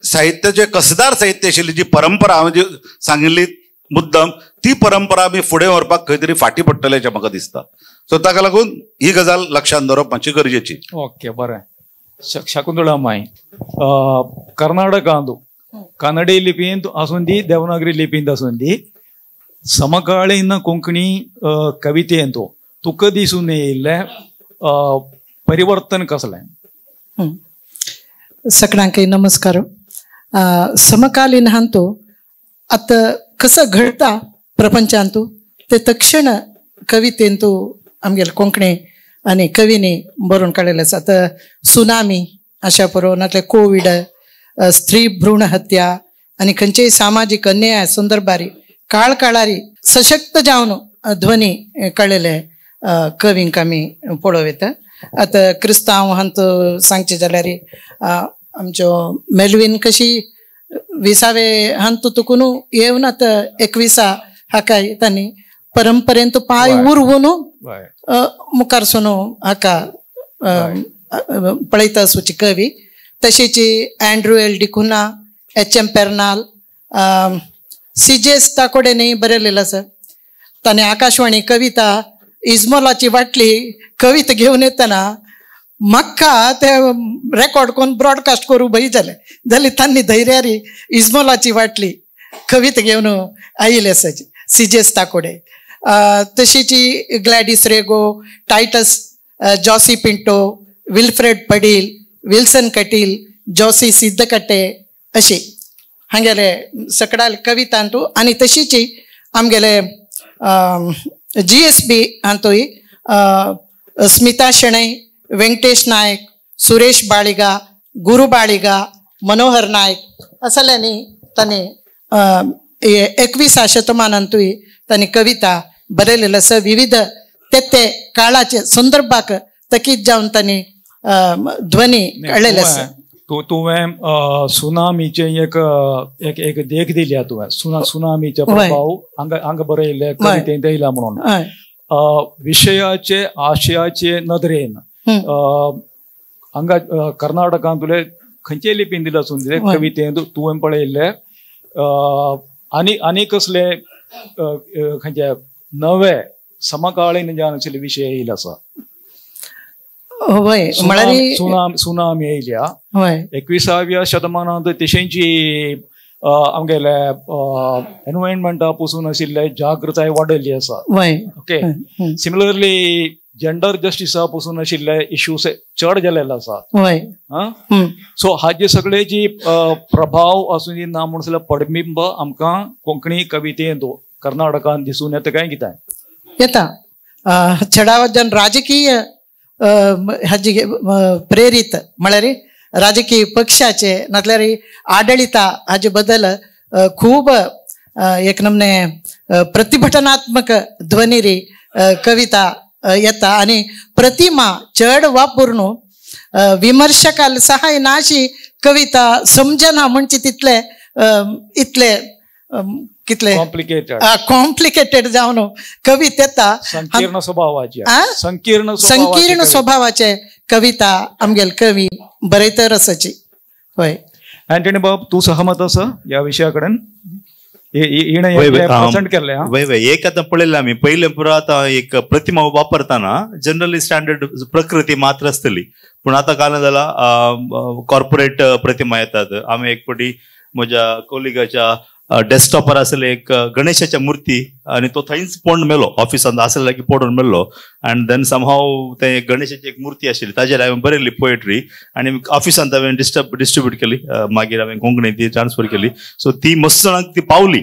साहित्याचे कसदार साहित्य आशिल्ली जी परंपरा हांवें जी सांगिल्ली मुद्दम, ती परंपरा आमी फुडें व्हरपाक खंय तरी फाटीं पडटले अशें म्हाका दिसता. सो ताका लागून ही गजाल लक्षांत दवरप मातशी गरजेची. ओके, बरें. शकुंतळा माई, कर्नाटकांत कन्नडी लिपींत आसूं दी, देवनागरी लिपींत आसूं दी, समकालीन कोंकणी कवितेंत तुका दिसून येयिल्लें परिवर्तन कसलें? सगळ्यांकय नमस्कार. समकालीन हांतू आतां कसं घडता प्रपंचांतू ते तक्षण कवितेंतू आमगेले कोंकणी आनी कवींनी बरोवन काडलेलें आसा. आतां सुनामी अशा पुरो, नातल्यार कोवीड, स्त्री भ्रूण हत्या आनी खंयचेय सामाजीक अन्याया संदर्भारी काळ काळारी सशक्त जावन ध्वनी काडलेले कवींक आमी पळोवं येता. आतां क्रिस्तांव हांत सांगचें जाल्यार आमच्यो मेलवीन कशी 20वे हांत तुकून येवन आतां 21 हाका तांणी परंपरेन पांय उरवून मुखार सून हाका पळयता आसूची कवी. तशीच Andrew L D'Cunha, H M Pernal, C J S ताकोडेनी बरयलेलो आसा. ताणें आकाशवाणी कविता इजमोलाची वाटली कविता घेवन येतना म्हाका ते रेकॉर्ड करून ब्रॉडकास्ट करूं भंय जालें. जाल्यार तांणी धैर्यारी इजमोलाची वाटली कविता घेवन आयिल्ली आसाची सीजेस ताकोडे. तशीच Gladys Rego, Titus Josy Pinto, Wilfred Padil, Wilson Kateel, Josy Siddakatte अशी हांगेले सकडाल कवितांतू. आनी तशीच आमगेले GSB हांतूय स्मिता शणै, वेंकटेश नायक, सुरेश बाळिगा, गुरू बाळिगा, मनोहर नायक असल्यांनी तांणी 21 शतमानांतूय तांणी कविता बरयलेल्यो आसा. विविध ते ते काळाचे संदर्भाक तकीत जावन तांणी ध्वनी काडलेले आसा. तुवें सुनामीचें एक एक एक देख दिल्या. तुवें सुनामीचे प्रभाव हांगा हांगा बरयल्ले कवितेंत येयला म्हणून विशयाचे आशयाचे नदरेन हांगा कर्नाटकांतले खंयचे लिपीन दिला आसूं कवितेंत तुवें पळयल्ले आनी आनी कसले खंयचे नवे समकालीन जावन आशिल्ले विशय येयले आसा? हय, म्हळ्यार सुनामी येयल्या 21व्या शतमानांत, तशेंची आमगेले एनवायरमेंटा पसून आशिल्ले जागृताय वाडयल्ली आसा. ओके, सिमिलरली जेंडर जस्टिसा पसून आशिल्ले इश्यूज चड जाल्ले आसा. सो हाजे सगळे जी प्रभाव आसूं ना म्हणून जाल्यार पडबिंब आमकां कोंकणी कवितेंत कर्नाटकान दिसून येता काय कितें येता. चडावत जन राजकीय हाजी प्रेरीत म्हळ्यार राजकीय पक्षाचे नातल्यार आडळिता हाजे बद्दल खूब एक नमने प्रतिभटनात्मक ध्वनीरी कविता येता. आनी प्रतिमा चड वापरून विमर्शकाल सहाय ना अशी कविता समजना म्हणजे तितले इतले कितले कॉम्प्लिकेटेड कॉम्प्लिकेटेड जावन कविता येता, संकीर्ण स्वभावाची, संकीर्ण स्वभावाचे कविता आमगेले कवी बरयतर आसाची. हय अँटनी बाब, तूं सहमत आसा ह्या विशया कडेन? वय वय एक आतां पळयलें आमी पयलें पुरो आतां एक प्रतिमा वापरतना जनरली स्टँडर्ड प्रकृती मात्र आसतली, पूण आतां काल जाला कॉर्पोरेट प्रतिमा येतात. आमी एक फावटी म्हज्या कोलिगाच्या डेस्कटॉपार आसले एक गणेशाच्या मूर्ती आनी तो थंयच पोंड मेलो, ऑफिसांत आसले की पडून मेल्लो. अँड then somehow ते गणेशाची एक मूर्ती आशिल्ली ताजेर हांवें बरयल्ली पोएट्री आनी ऑफिसांत हांवें डिस्ट्रिब्यूट केली. मागीर हांवें कोंकणी ती ट्रान्सफर केली. सो ती मस्त जाणांक ती पावली,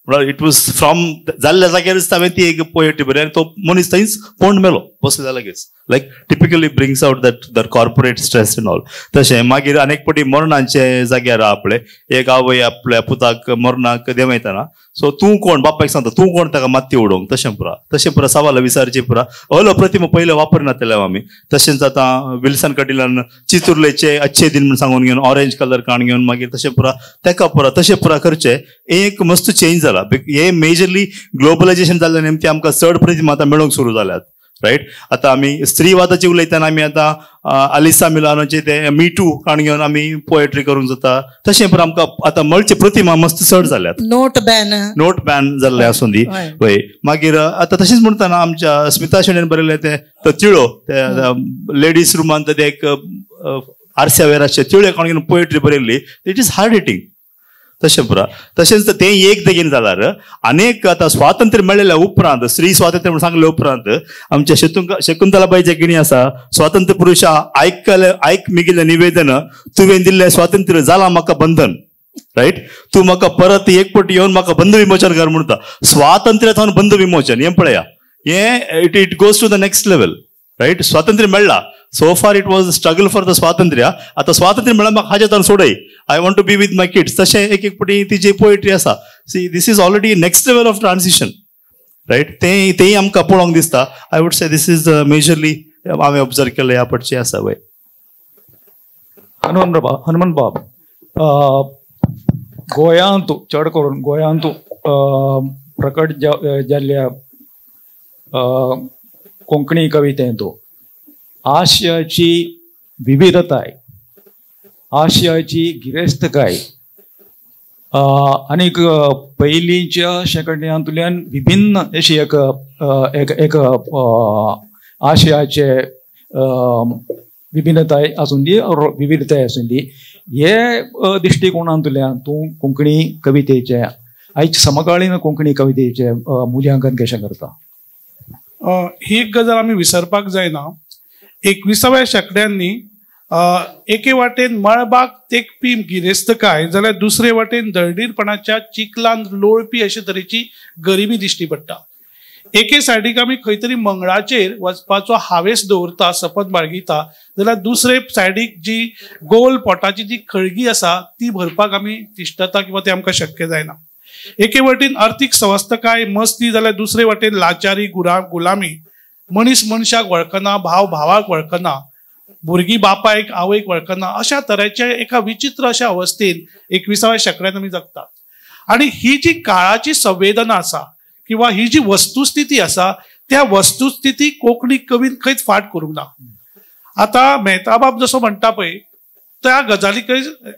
म्हळ्यार it was from जाल्ल्या जाग्यारच हांवें ती एक पोएट्री बरयली आनी तो मनीस थंयच पोंड मेलो बसले लगेच. Like typically brings out that the corporate stress and all. तशें मागीर अनेक फावटी मरणाचे जाग्यार आपले एक आवय आपल्या पुताक मरणाक देंवयतना, सो तूं कोण, बापायक सांगता तूं कोण ताका माती उडोवंक, तशें पुरा तशें पुरा सवाल विचारची पुरा अलो प्रतिमा पयले वापरनातले आमी. तशेंच आतां विल्सन कटिलान चितुर्लेचे अच्छे दिन म्हण सांगून घेवन ऑरेंज कलर काण घेवन मागीर तशें पुरा तेका पुरा तशें पुरा करचें एक मस्त चेंज जाला. हे मेजरली ग्लोबलायजेशन जाल्ल्या निमती आमकां चड प्रतिमा आतां मेळोवंक सुरू जाल्यात, रायट. आतां आमी स्त्रीवादाची उलयतना आमी आतां अलिसा मिलानोचे ते मी टू काण घेवन आमी पोएट्री करूंक जाता. तशें पण आमकां आतां मळचे प्रतिमा मस्त चड जाल्यात. नोट बॅन जाल्ले आसूं दी. वय मागीर आतां तशेंच म्हणटना आमच्या स्मिता शेणेन बरयलें ते तिळो, ते लेडीज रुमान ते एक आरस्या वेर आसचे तिळे काण घेवन पोएट्री बरयल्ली, it is hard hitting. तशें पुरा तशेंच तें एक देगेन जाल्यार अनेक आतां स्वातंत्र्य मेळ्ळेल्या उपरांत स्त्री स्वातंत्र्य म्हणून सांगले उपरांत आमच्या शकुंतलाबाईचे किणी आसा, स्वातंत्र्य पुरुषा आयकले आयक मिगेलें निवेदन, तुवें दिल्लें स्वातंत्र्य जालां म्हाका बंधन, रायट. तूं म्हाका परत एक पटी येवन म्हाका बंध विमोचन कर म्हणटा. स्वातंत्र्य थावन बंध विमोचन हें पळया, हें it it goes to the next level, right. स्वातंत्र्य मेळ्ळा, so far it was struggle for the स्वातंत्र्य, आतां स्वातंत्र्य मेळ्ळा म्हाका हाज्या तान सोडय, I want to be with my kids, तशें एक एक पटी तिजी पोएट्री आसा. See this is already next level of transition, right. तें तेंय आमकां पळोवंक दिसता. I would say this is majorly हांवें ऑब्जर्व केलें ह्या पटचें आसा. वय हनुमंत बाब, गोंयांत चड करून गोंयांत प्रकट जाल्ल्या कोंकणी कवितेंत आशयाची विविधताय, आशयाची गिरेस्तकाय आनीक पयलींच्या शेंकड्यांतल्यान विभिन्न अशी एक एक एक आशयाचे विभिन्नताय आसूं दी विविधताय आसूं दी, हे दृश्टिकोणांतल्यान तूं कोंकणी कवितेचें आयज समकालीन कोंकणी कवितेचें मुल्यांकन कशें करता? ही एक गजाल आमी विसरपाक जायना. 21व्या शेंकड्यांनी एके वाटेन मळबाक तेकपी गिरेस्तकाय जाल्यार दुसरे वाटेन दळडीरपणाच्या चिखलान लोळपी अशे तरेची गरिबी दिश्टी पडटा. एके सायडीक आमी खंय तरी मंगळाचेर वचपाचो हावेस दवरता, सपन बाळगिता, जाल्यार दुसरे सायडीक जी गोल पोटाची जी खळगी आसा ती भरपाक आमी तिश्टता किंवा ते आमकां शक्य जायना. एके वटेन अर्थीक सवस्तकाय मस्ती जाल्यार दुसरे वटेन लाचारी गुलामी, मनीस मनशाक वळखना, भाव भावाक वळखना, भुरगीं बापायक आवयक वळखना, अशा तरेच्या एका विचित्र अशा अवस्थेन 21व्या शेंकड्यान आमी जगतात. आनी ही जी काळाची संवेदना आसा किंवा ही जी वस्तुस्थिती आसा त्या वस्तुस्थिती कोंकणी कवीन खंयच फाट करूंक ना. आतां मेहताबाब जसो म्हणटा पळय त्या गजाली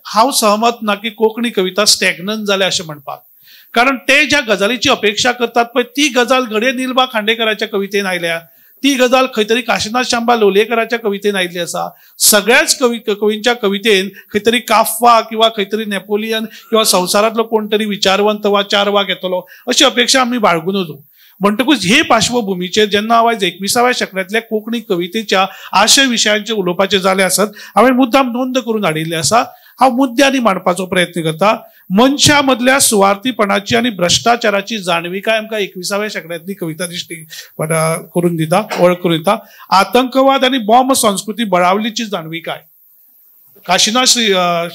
हांव सहमत ना की कोंकणी कविता स्टॅग्नंट जाल्या अशें म्हणपाक, कारण ते ज्या गजालीची अपेक्षा करतात पळय ती गजाल घडये निलबा खांडेकराच्या कवितेन आयल्या, ती गजाल खंय तरी काशीनाथ शांबा लोलयेकराच्या कवितेन आयिल्ली आसा. सगळ्याच कवींच्या कवितेन खंय तरी काफ्फा किंवा खंय तरी नेपोलियन किंवा संवसारांतलो कोण तरी विचारवंत वा चारवाक येतलो अशी अपेक्षा आमी बाळगून वचूं. म्हणटकूच हे पार्श्वभुमीचेर जेन्ना हांव आयज 21व्या शेंकड्यांतल्या कोंकणी कवितेच्या आशय विशयांचेर उलोवपाचें जालें आसत, हांवें मुद्दाम नोंद करून हाडिल्ली आसा. हांव मुद्द्यांनी मांडपाचो प्रयत्न करता. मनशा मदल्या सुवार्थीपणाची आनी भ्रश्टाचाराची जाणविकाय आमकां 21व्या शेंकड्यांतली कविता दिश्टी करून दिता, वळख करून दिता. आतंकवाद आनी बॉम्ब संस्कृती बळावलीची जाणविकाय, काशीनाथ श्री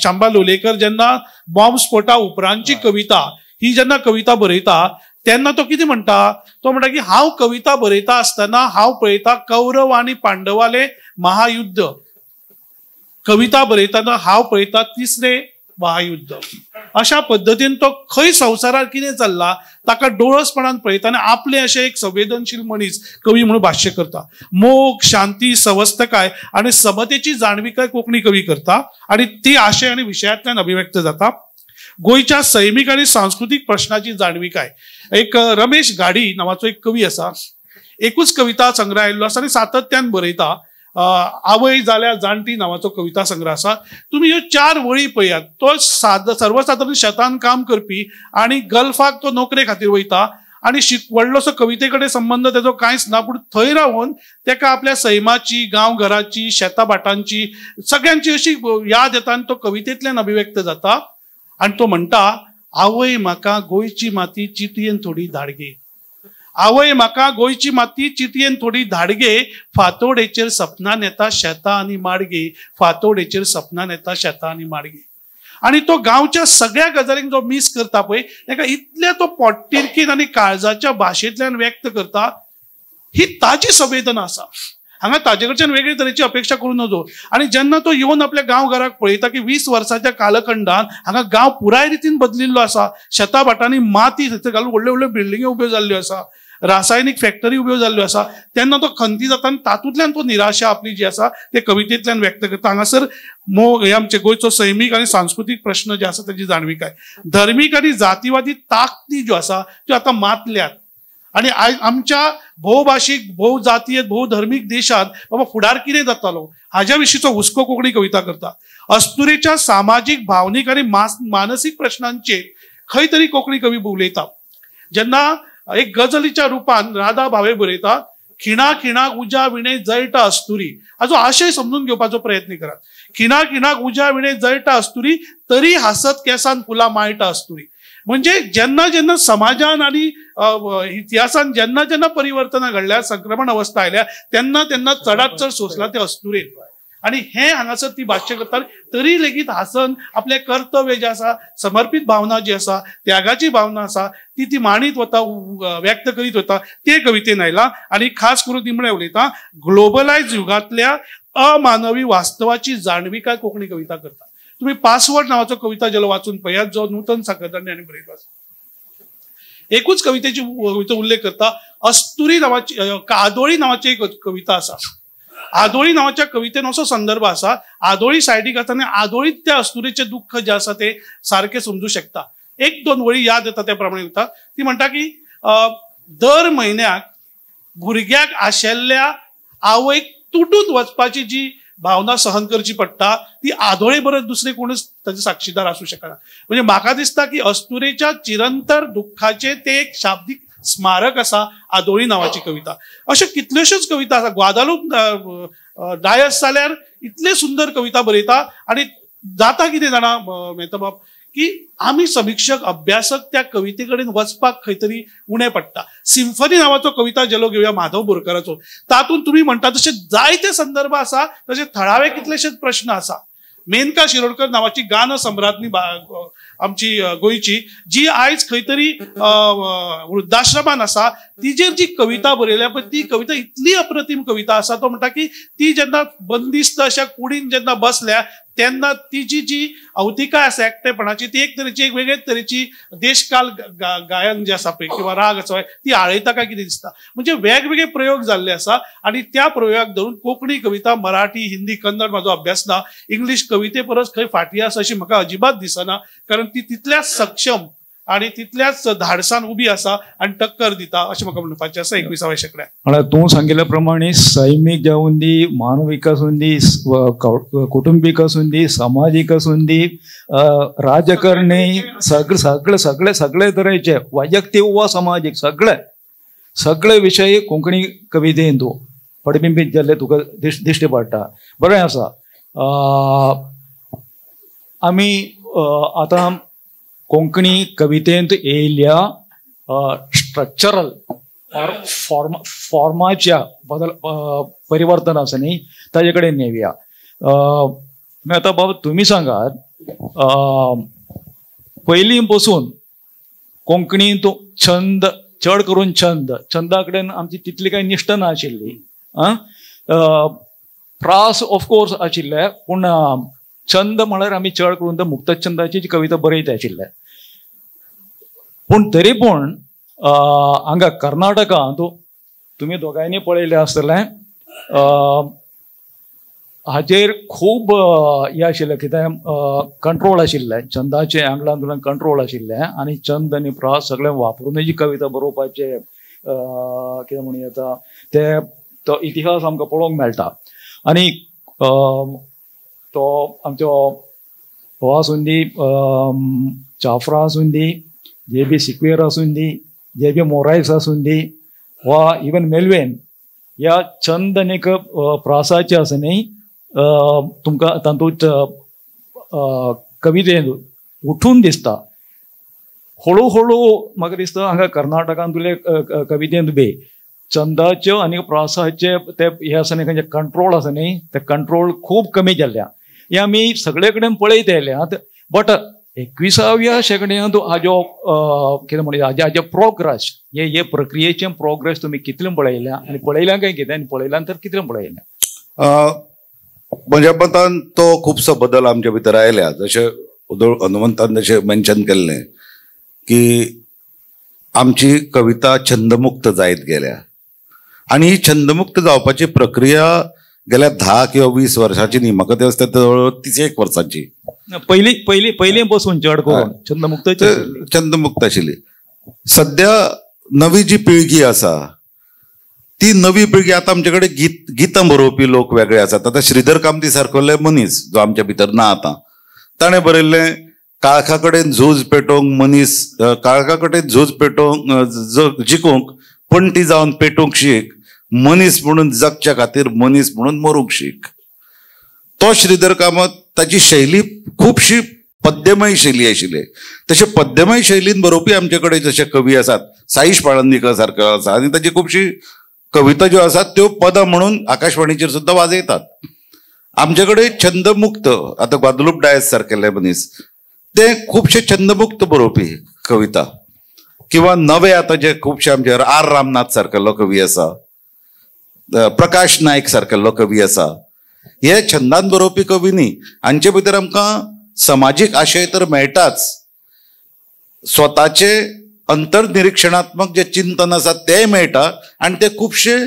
शांबा लोलयेकर जेन्ना बॉम्ब स्फोटा उपरांतची कविता ही जेन्ना कविता बरयता तेन्ना तो कितें म्हणटा, तो म्हणटा की हांव कविता बरयता आसतना हांव पळयता कौरव आनी पांडवाले महायुद्ध, कविता बरयतना हांव पळयता तिसरें महायुद्ध. अशा पद्दतीन तो खंय संवसारार कितें चल्ला ताका डोळसपणान पळयता आनी आपलें अशें एक संवेदनशील मनीस कवी म्हणून भाश्य करता. मोग, शांती, सवस्तकाय आनी समतेची जाणविकाय कोंकणी कवी करता आनी ती आशय आनी विशयांतल्यान अभिव्यक्त जाता. गोंयच्या सैमीक आनी सांस्कृतीक प्रश्नाची जाणविकाय. एक रमेश घाडी नांवाचो एक कवी आसा, एकूच कविता संग्रह आयिल्लो आसा आनी सातत्यान बरयता. आवय जाल्या जाणटी नांवाचो कविता संग्रह आसा. तुमी ह्यो 4 वळी पळयात. तो सर्वसाधारण शेतान काम करपी आनी गल्फाक तो नोकरे खातीर वयता आनी व्हडलोसो कविते कडेन संबंद तेजो कांयच ना, पूण थंय रावन तेका आपल्या सैमाची, गांवघराची, शेता भाटांची सगळ्यांची अशी याद येता आनी तो कवितेंतल्यान अभिव्यक्त जाता. आनी तो म्हणटा, आवय म्हाका गोंयची माती चिटयेन थोडी धाडगे, आवय म्हाका गोंयची माती चिटयेन थोडी धाडगे, फांतोडेचेर सपनान येता शेतां आनी माडगे, फांतोडेचेर सपनान येता शेतां आनी माडगे. आनी तो गांवच्या सगळ्या गजालींक जो मीस करता पळय ताका इतल्या तो पोटतिडकीन आनी काळजाच्या भाशेंतल्यान व्यक्त करता. ही ताजी संवेदना आसा. हांगा ताजे कडच्यान वेगळे तरेची अपेक्षा करूं नजो. आनी जेन्ना तो येवन आपल्या गांवघराक पळयता की 20 वर्साच्या कालखंडान हांगा गांव पुराय रितीन बदलिल्लो आसा, शेतां भाटांनी माती थंयसर घालून व्हडल्यो व्हडल्यो बिल्डिंग्यो उब्यो जाल्ल्यो आसा, रासायनीक फॅक्टरी उब्यो जाल्ल्यो आसा, तेन्ना तो खंती जाता आनी तातूंतल्यान तो निराशा आपली जी आसा ते कवितेंतल्यान व्यक्त करता. हांगासर मोग हे आमचे गोंयचो सैमीक आनी सांस्कृतीक प्रश्न जे आसा ताची जाणविकाय. धर्मीक आनी जातीवादी ताकदी ज्यो आसा त्यो आतां मातल्यात आनी आयज आमच्या भोवभाशीक, भोवजातीय, भोवधर्मीक देशांत बाबा फुडार कितें जातालो हाज्या विशींचो हुस्को कोंकणी कविता करता. अस्तुरेच्या सामाजीक, भावनीक आनी मानसीक प्रश्नांचेर खंय तरी कोंकणी कवी उलयता. जेन्ना एक गजलीच्या रुपान राधा भावे बरयता, खिणा खिणाक उज्या विणे जळटा अस्तुरी, हाजो आशय समजून घेवपाचो प्रयत्न करात. खिणा खिणाक उज्या विणे जळटा अस्तुरी, तरी हासत केसान फुलां माळटा अस्तुरी. म्हणजे जेन्ना जेन्ना समाजान आनी इतिहासान जेन्ना जेन्ना परिवर्तनां घडल्या, संक्रमण अवस्था आयल्या, तेन्ना तेन्ना चडात चड सोंसला ते अस्तुरेन. आनी हें हांगासर ती भाश्य करता. तरी लेगीत हासन आपलें कर्तव्य जें आसा, समर्पीत भावना जी आसा, त्यागाची भावना आसा, ती ती मांडीत वता, व्यक्त करीत वता, ते कवितेन आयला. आनी खास करून निमणें उलयता, ग्लोबलायज युगांतल्या अमानवी वास्तवाची जाणविकाय कोंकणी कविता करता. तुम्ही पासवर्ड नावाचो कविता जेलो वाचून पळयात, जो नूतन साखरदांडे हांणी बरयलो आसा. एकूच कवितेची कविता उल्लेख करता, अस्तुरी नावाची, कादोळी नावाची एक कविता आसा. आदोळी नावाच्या कवितेन असो संदर्भ आसा, आदोळी सायडीक आसा आनी आदोळीत त्या अस्तुरेचें दुख्ख जें आसा तें सारकें समजू शकता. 1-2 वळी याद येता त्या प्रमाणे वता. ती म्हणटा की दर म्हयन्याक भुरग्याक आशिल्ल्या आवयक तुटून वचपाची जी भावना सहन करची पडटा ती आदोळे बरोबर दुसरे कोणूच ताचे साक्षीदार आसूं शकना. म्हणजे म्हाका दिसता की अस्तुरेच्या चिरंतर दुख्खाचें तें एक शाब्दीक स्मारक आसा आदोळी नांवाची कविता. अश्यो कितल्योश्योच कविता आसा. ग्वादालूप डायस जाल्यार इतले सुंदर कविता बरयता. आनी जाता कितें जाणा मेहता बाब, की आमी समिक्षक, अभ्यासक त्या कविते कडेन वचपाक खंय तरी उणें पडटा. सिम्फनी नांवाचो कविता झेलो घेवया माधव बोरकराचो, तातूंत तुमी म्हणटा तशे जायते संदर्भ आसा, तशे थळावे कितलेशेच प्रश्न आसा. मेनका शिरोडकर नांवाची गान सम्राज्ञी आमची गोंयची, जी आयज खंय तरी वृद्धाश्रमान आसा, तिजेर जी कविता बरयल्या पळय ती कविता इतली अप्रतीम कविता आसा. तो म्हणटा की ती जेन्ना बंदिस्त अशा कुडीन जेन्ना बसल्या तेन्ना तिची जी अवतिकाय आसा एकटेपणाची, ती एक तरेची, एक वेगळेच तरेची देशकाल गायन जे आसा पळय किंवा राग आसा ती आळयता काय कितें दिसता. म्हणजे वेगवेगळे प्रयोग जाल्ले आसा आनी त्या प्रयोगाक धरून कोंकणी कविता मराठी, हिंदी, कन्नड म्हाजो अभ्यास ना, इंग्लीश कविते परस खंय फाटीं आसा अशी म्हाका अजिबात दिसना, कारण ती तितल्याच सक्षम आनी तितल्याच धाडसान उबी आसा आनी टक्कर दिता अशें म्हाका म्हणपाचें आसा 21व्या शेंकड्यात. म्हळ्यार तूं सांगिल्ल्या प्रमाणे सैमीक जावन दी, मानवीक आसूं दी, कुटुंबीक आसूं दी, समाजीक आसूं दी, राजकारणी, सगळे सगळे सगळे सगळे तरेचे वैयक्तीक वा समाजीक सगळे सगळे विशय कोंकणी कवितेंत पडबिंबीत जाल्ले तुका दिश्टी पडटा. बरें आसा. आमी आतां कोंकणी कवितेंत येयल्ल्या स्ट्रक्चरल ऑर फॉर्माच्या बदल परिवर्तन आसा न्ही ताजे कडेन येवया. आतां बाबा तुमी सांगात, पयलीं पसून कोंकणींत छंद, चड करून छंद, छंदा कडेन आमची तितली कांय निश्ठा नाशिल्ली. प्रास ऑफकोर्स आशिल्ले, पूण छंद म्हळ्यार आमी चड करून तर मुक्तछंदाची कविता बरयत आशिल्ले. पूण तरी पूण हांगा कर्नाटकांत तुमी दोगांयनी पळयलें आसतलें, हाचेर खूब हें आशिल्लें, कितें कंट्रोल आशिल्लें, छंदाचें आंगलान कंट्रोल आशिल्लें आनी छंद आनी प्रास सगळें वापरून जी कविता बरोवपाचें कितें म्हणूं येता ते तो इतिहास आमकां पळोवंक मेळटा. आनी तो आमचो हो आसूं दी, चाफ्रा आसूं दी, जे बी सिक्वेर आसूं दी, जे बी मोरायस आसूं दी, वा इवन मेलवेन, ह्या छंद आनीक प्रासाचे आसा न्ही तुमकां तातूंत कवितेन उठून दिसता. हळू हळू म्हाका दिसता हांगा कर्नाटकांतले कवितेंत बी छंदाच्यो आनी प्रासाचे ते हे आसा न्ही, खंयचे कंट्रोल आसा न्ही, ते कंट्रोल खूब कमी जाल्ल्या. हे आमी सगळे कडेन पळयत आयल्यात. बट 21व्या शेंकड्यांत हाजो कितें म्हणया हाजे प्रोग्रेस, हे प्रक्रियेचे प्रोग्रेस तुमी कितले पळयल्या आनी पळयल्या काय कितें, आनी पळयल्या तर कितले पळयल्या? म्हज्या मतान तो खुबसो बदल आमच्या भितर आयल्या. जशें हनुमंतान जशें मेन्शन केल्लें की आमची कविता छंदमुक्त जायत गेल्या आनी ही छंदमुक्त जावपाची प्रक्रिया गेल्या 10 किंवा 20 वर्सांची न्ही, म्हाका ते आसता जवळ 31 वर्सांची. पयलीं पयलीं पयलीं बसून चड करून छंदमुक्त छंदमुक्त आशिल्ली. सद्या नवी जी पिळगी आसा ती नवी पिळगी आतां आमचे कडेन गितां बरोवपी लोक वेगळे आसात. आतां श्रीधर कामती सारकोले मनीस जो आमच्या भितर ना आतां, ताणें बरयल्लें काळखा कडेन झूज पेटोवंक मनीस, काळखा कडेन झूज पेटोवंक जिखूंक पणटी जावन पेटोवंक शीक, मनीस म्हणून जगच्या खातीर मनीस म्हणून मरूंक शीक. तो श्रीधर कामत ताची शैली खुबशी पद्यमय शैली आशिल्ली. तशें पद्यमय शैलीन बरोवपी आमचे कडेन जशे कवी आसात, साईश पाळंदीकर सारको आसा आनी ताची खुबशी कविता ज्यो आसात त्यो पदां म्हणून आकाशवाणीचेर सुद्दां वाजयतात. आमचे कडेन छंदमुक्त आतां ग्वादलूप डायस सारकेले मनीस ते खुबशे छंदमुक्त बरोवपी कविता, किंवा नवे आतां जे खुबशे आमचे आर रामनाथ सारकेलो कवी आसा, प्रकाश नायक सारकेलो कवी आसा, हे छंदान बरोवपी कवी न्ही. हांचे भितर आमकां समाजीक आशय तर मेळटाच, स्वताचे अंतर्निरीक्षणात्मक जे चिंतन आसा तें मेळटा आनी ते खुबशे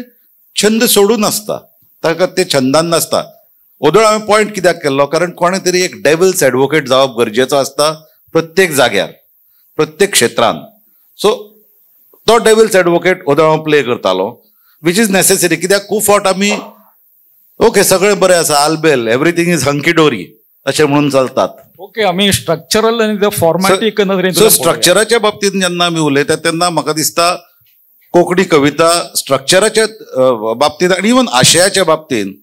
छंद सोडून आसता, ताका ते छंदान नासता. ओदोळ हांवें पॉयंट कित्याक केल्लो, कारण कोणें तरी एक डेविल्स एडवोकेट जावप गरजेचो आसता प्रत्येक जाग्यार, प्रत्येक क्षेत्रान. सो तो डेविल्स एडवोकेट ओदोळ हांव प्ले करतालो, which is necessary. कित्याक खूब फावट आमी ओके सगळें बरें आसा, आलबेल, एवरीथींग is hunky डोरी अशें म्हणून चलतात. ओके, आमी स्ट्रक्चरल आनी फॉर्मॅटीक नदरेन. सो स्ट्रक्चराच्या बाबतींत जेन्ना आमी उलयतात तेन्ना म्हाका दिसता कोंकणी कविता स्ट्रक्चराच्या बाबतींत आनी इवन आशयाच्या बाबतींत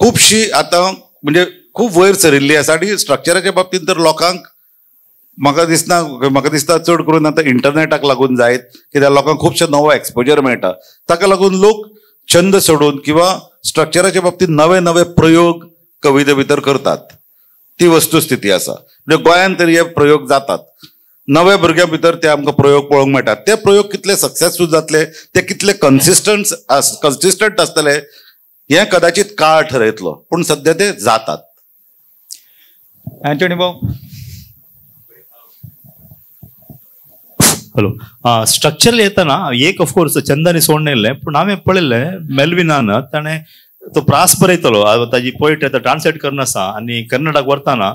खुबशी आतां म्हणजे खूब वयर सरिल्ली आसा. आनी स्ट्रक्चराच्या बाबतींत तर लोकांक म्हाका दिसना, म्हाका दिसता चड करून आतां इंटरनेटाक लागून जायत, कित्याक लोकांक खुबशे नवो एक्सपोजर मेळटा, ताका लागून लोक छंद सोडून किंवा स्ट्रक्चराच्या बाबतींत नवे नवे प्रयोग कविते भितर करतात. ती वस्तुस्थिती आसा. म्हणजे गोंयांत तरी हे प्रयोग जातात, नव्या भुरग्यां भितर ते आमकां प्रयोग पळोवंक मेळटात. ते प्रयोग कितले सक्सेसफूल जातले, ते कितले कन्सिस्टंट आसतले हें कदाचित काळ ठरयतलो, पूण सद्या ते जातात. अँटनी भाऊ. हॅलो, स्ट्रक्चर येताना एक ऑफकोर्स छंदानी सोडून येयल्लें, पूण हांवें पळयल्लें मेल्विनान ताणें तो प्रास बरयतलो, ताजी पोयट्री आतां ट्रान्सलेट करून आसा आनी कर्नाटक व्हरतना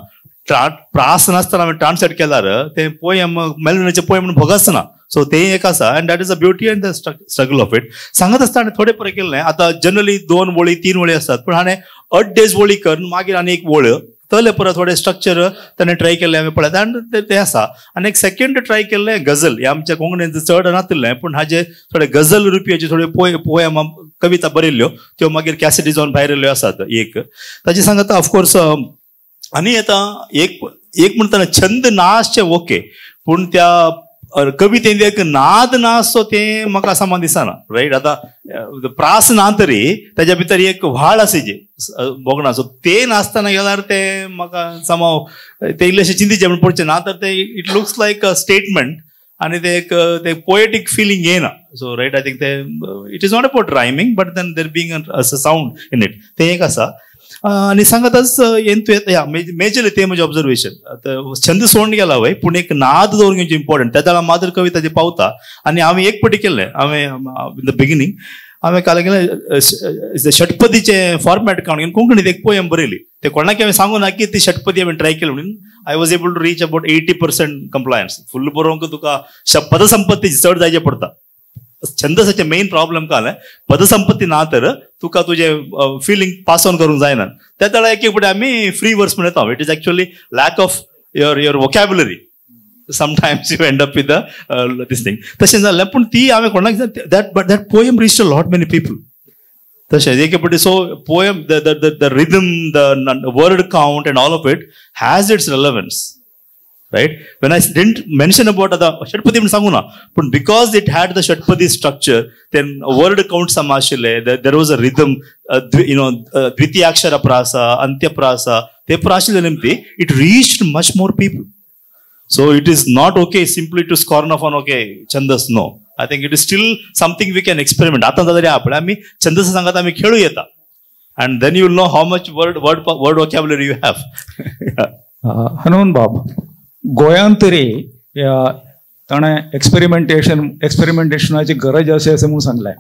प्रास नासतना हांवें ट्रान्सलेट केल्यार तें पोयम मेल्विनाचें पोयम म्हणून भोगच ना. सो तें एक आसा and that is a beauty and the struggle of it. सांगत आसतना हाणें थोडे परे केल्लें. आतां जनरली 2 वळी 3 वळी आसतात, पूण हाणें अड्डेज वळी करून मागीर आनी एक वळ तले परत थोडे स्ट्रक्चर ताणें ट्राय केल्लें हांवें पळयता आनी तें आसा. आनी एक सेकंड ट्राय केल्लें गझल, हें आमच्या कोंकणींत चड नातिल्लें, पूण हाजे थोडे गझल रुपयाचे थोड्यो पोयम कविता बरयल्ल्यो त्यो मागीर कॅसेटी जावन भायर येयल्ल्यो आसात. एक ताजे सांगता ऑफकोर्स आनी आतां एक एक म्हणटना छंद ना आसचें ओके, पूण त्या कवितेंत एक नाद ना आसचो तें म्हाका सामान दिसना, रायट. आतां प्रास ना तरी ताज्या भितर एक व्हाळ आसा जी भोगणा, सो तें नासतना गेल्यार तें म्हाका समाव तें इल्लेशें चिंतीचें म्हण पडचें ना तर तें it looks like a statement आनी तें एक तें पोएटीक फिलींग येना. सो रायट, I think तें it is not about rhyming but then there being a sound in it, तें एक आसा. आनी सांगताच येन तूं या मेजरली तें म्हजें ऑब्जर्वेशन. छंद सोडून गेला वय, पूण एक नाद दवरून घेवचें इम्पॉर्टंट. त्या वेळार मात्र कविता ती पावता. आनी हांवें एक पटी केल्लें, हांवें इन the beginning हांवें काल केलें षटपदीचें फॉर्मेट काडून घेवन कोंकणीत एक पोयम बरयली. ते कोणाक हांवें सांगू ना की ती षटपदी हांवें ट्राय केली म्हणून. I was able to reach about 80% compliance. Full बरोवंक तुका पदसंपत्ती चड जायचें पडटा. छंदसाचें मेन प्रॉब्लम काय पदसंपत्ती ना तर तुका तुजें फिलींग पास ऑन करूंक जायना. त्या वेळार एक एक फावटी आमी फ्री वर्स म्हणटा. It is actually lack of your vocabulary. Sometimes you end up with this thing. तशें जालें, पूण ती हांवें कोणाक that but that poem reach a lot many people. तशें एक फावटी so poem the rhythm, the word count and all of it has its relevance, right? When I didn't mention about the Shatpadi म्हण सांगू ना, पूण because it had the Shatpadi structure, then word count सम आशिल्ले, there was a rhythm, you know, द्वितीयाक्षर Prasa, अंत्यप्रासा, ते आशिल्ले निमती it reached much more people. So it is not okay simply to scorn off on okay छंदस. No, I think it is still something we can experiment. आतां जाल्यार आपल्या आमी छंदस सांगात आमी खेळू येता, and then you will know how much word vocabulary you have. Hanuman बाब, गोंयांत तरी ताणें एक्सपेरिमेंटेशनाची गरज आसा अशें म्हणून सांगलें.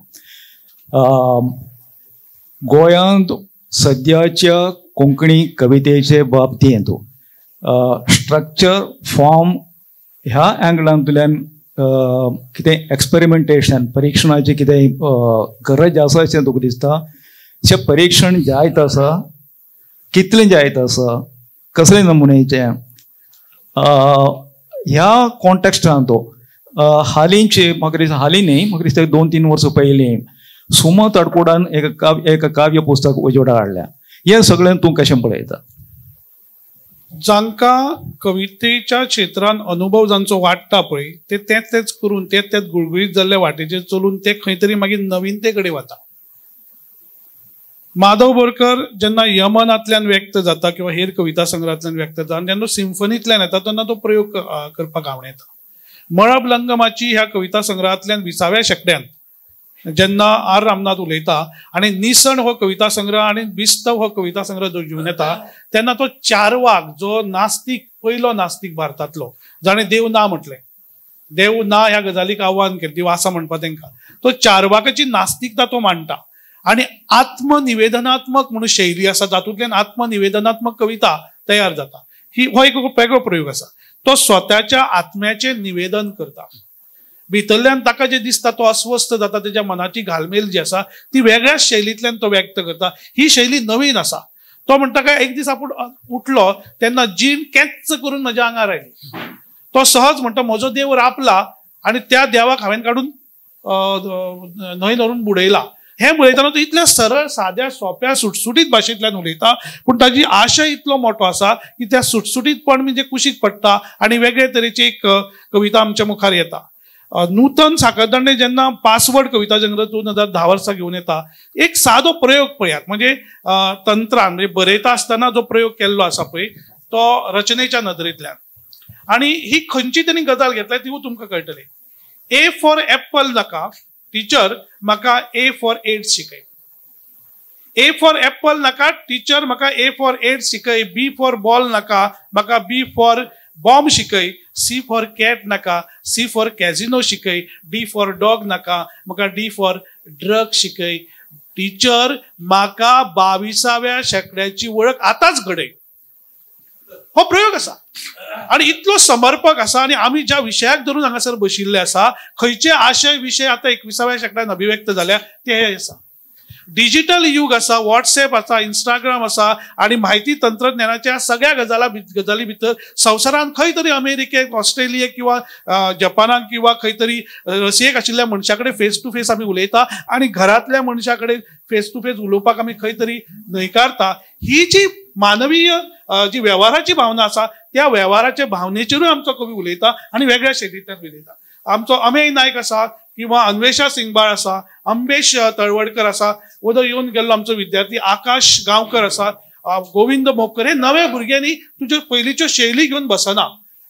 गोंयांत सद्याच्या कोंकणी कवितेचे बाबतींत स्ट्रक्चर फॉर्म ह्या अँगलांतल्यान कितें एक्सपेरिमेंटेशन परिक्षणाची कितें गरज आसा अशें तुका दिसता? अशें परिक्षण जायत आसा, कितलें जायत आसा, कसले नमुनेचें? ह्या कॉन्टेक्स्टान हालींचे म्हाका दिसता, हालीं न्ही, म्हाका दिसता 2-3 वर्सां पयलीं सुमा तडकोडान एक काव्य पुस्तक उजवाडा हाडलें. हें सगळें तूं कशें पळयता? जांकां कवितेच्या क्षेत्रान अनुभव जांचो वाडटा पळय, ते तेच तेच करून तेच तेच गुळगुळीत जाल्ल्या वाटेचेर चलून ते खंय तरी मागीर नवीनते कडेन वता. माधव बोरकर जेन्ना यमनांतल्यान व्यक्त जाता किंवा हेर कविता संग्रहांतल्यान व्यक्त जाता आनी जेन्ना सिम्फनींतल्यान येता तेन्ना तो प्रयोग करपाक आवडटा. मळब लंगमाची ह्या कविता संग्रहांतल्यान 20व्या शेंकड्यांत जेन्ना are Ramnath उलयता आनी निसण हो कविता संग्रह आनी बिस्तव हो कविता संग्रह जो घेवन येता तेन्ना तो चारवाक जो नास्तीक, पयलो नास्तीक भारतांतलो, जाणें देव ना म्हटलें, देव ना ह्या गजालीक आव्हान केलें, देव आसा म्हणपा तेंकां, तो चारवाकाची नास्तिकता तो मांडटा आनी आत्मनिवेदनात्मक म्हणून शैली आसा जातूंतल्यान आत्मनिवेदनात्मक कविता तयार जाता. ही हो एक वेगळो प्रयोग आसा. तो स्वताच्या आत्म्याचें निवेदन करता. भितरल्यान ताका जें दिसता तो अस्वस्थ जाता, तेज्या मनाची घालमेल जी आसा ती वेगळ्याच शैलींतल्यान तो व्यक्त करता. ही शैली नवीन आसा. तो म्हणटा काय एक दीस आपूण उठलो तेन्ना जीण कॅच्च करून म्हज्या आंगार आयली. तो सहज म्हणटा म्हजो देव रापला आनी त्या देवाक हांवें काडून न्हंय धरून बुडयला. हें बरयतना तो इतल्या सरळ साद्या सोंप्या सुटसुटीत भाशेंतल्यान उलयता, पूण ताजी आशय इतलो मोठो आसा की त्या सुटसुटीतपण म्हणजे कुशीक पडटा आनी वेगळे तरेची एक कविता आमच्या मुखार येता. नूतन साखरदांडे जेन्ना पासवर्ड कविता संग्रह 2010 वर्सा घेवन येता, एक सादो प्रयोग पळयात, म्हणजे तंत्रान म्हणजे बरयता आसतना जो प्रयोग केल्लो आसा पळय तो रचनेच्या नदरेंतल्यान, आनी ही खंयची तरी गजाल घेतल्या तिवूय तुमकां कळटली. ए फॉर एप्पल नाका टिचर म्हाका ए फॉर एड्स शिकय, ए फॉर एप्पल नाका टिचर म्हाका ए फॉर एड्स शिकय, बी फॉर बॉल नाका म्हाका बी फॉर बॉम्ब शिकय, सी फॉर कॅट नाका सी फॉर कॅझिनो शिकय, डी फॉर डॉग नाका म्हाका डी फॉर ड्रग शिकय. टिचर म्हाका 22व्या शेंकड्याची वळख आतांच घडय. हो प्रयोग आसा आनी इतलो समर्पक आसा. आनी आमी ज्या विशयाक धरून हांगासर बशिल्ले आसा, खंयचे आशय विशय आतां 21व्या शेंकड्यान अभिव्यक्त जाल्या ते आसा. डिजिटल युग आसा, वॉट्सएप आसा, इंस्टाग्राम आसा आनी म्हायती तंत्रज्ञानाच्या सगळ्या गजाली भितर संवसारांत खंय तरी अमेरिकेक, ऑस्ट्रेलियेक किंवा जपानाक किंवा खंय तरी रशियेक आशिल्ल्या मनशा कडेन फेस टू फेस आमी उलयता आनी घरांतल्या मनशा कडेन फेस टू फेस उलोवपाक आमी खंय तरी न्हयकारता. ही जी मानवीय जी वेव्हाराची भावना आसा त्या वेव्हाराच्या भावनेचेरूय आमचो कवी उलयता आनी वेगळ्या शैलींतल्यान उलयता. आमचो अमेय नायक आसा किंवा अन्वेषा सिंगबाळ आसा, अंबेश तळवडकर आसा, वदो येवन गेल्लो आमचो विद्यार्थी आकाश गांवकर आसा, गोविंद मोपकर, हे नव्या भुरग्यांनी तुज्यो पयलींच्यो शैली घेवन बसना.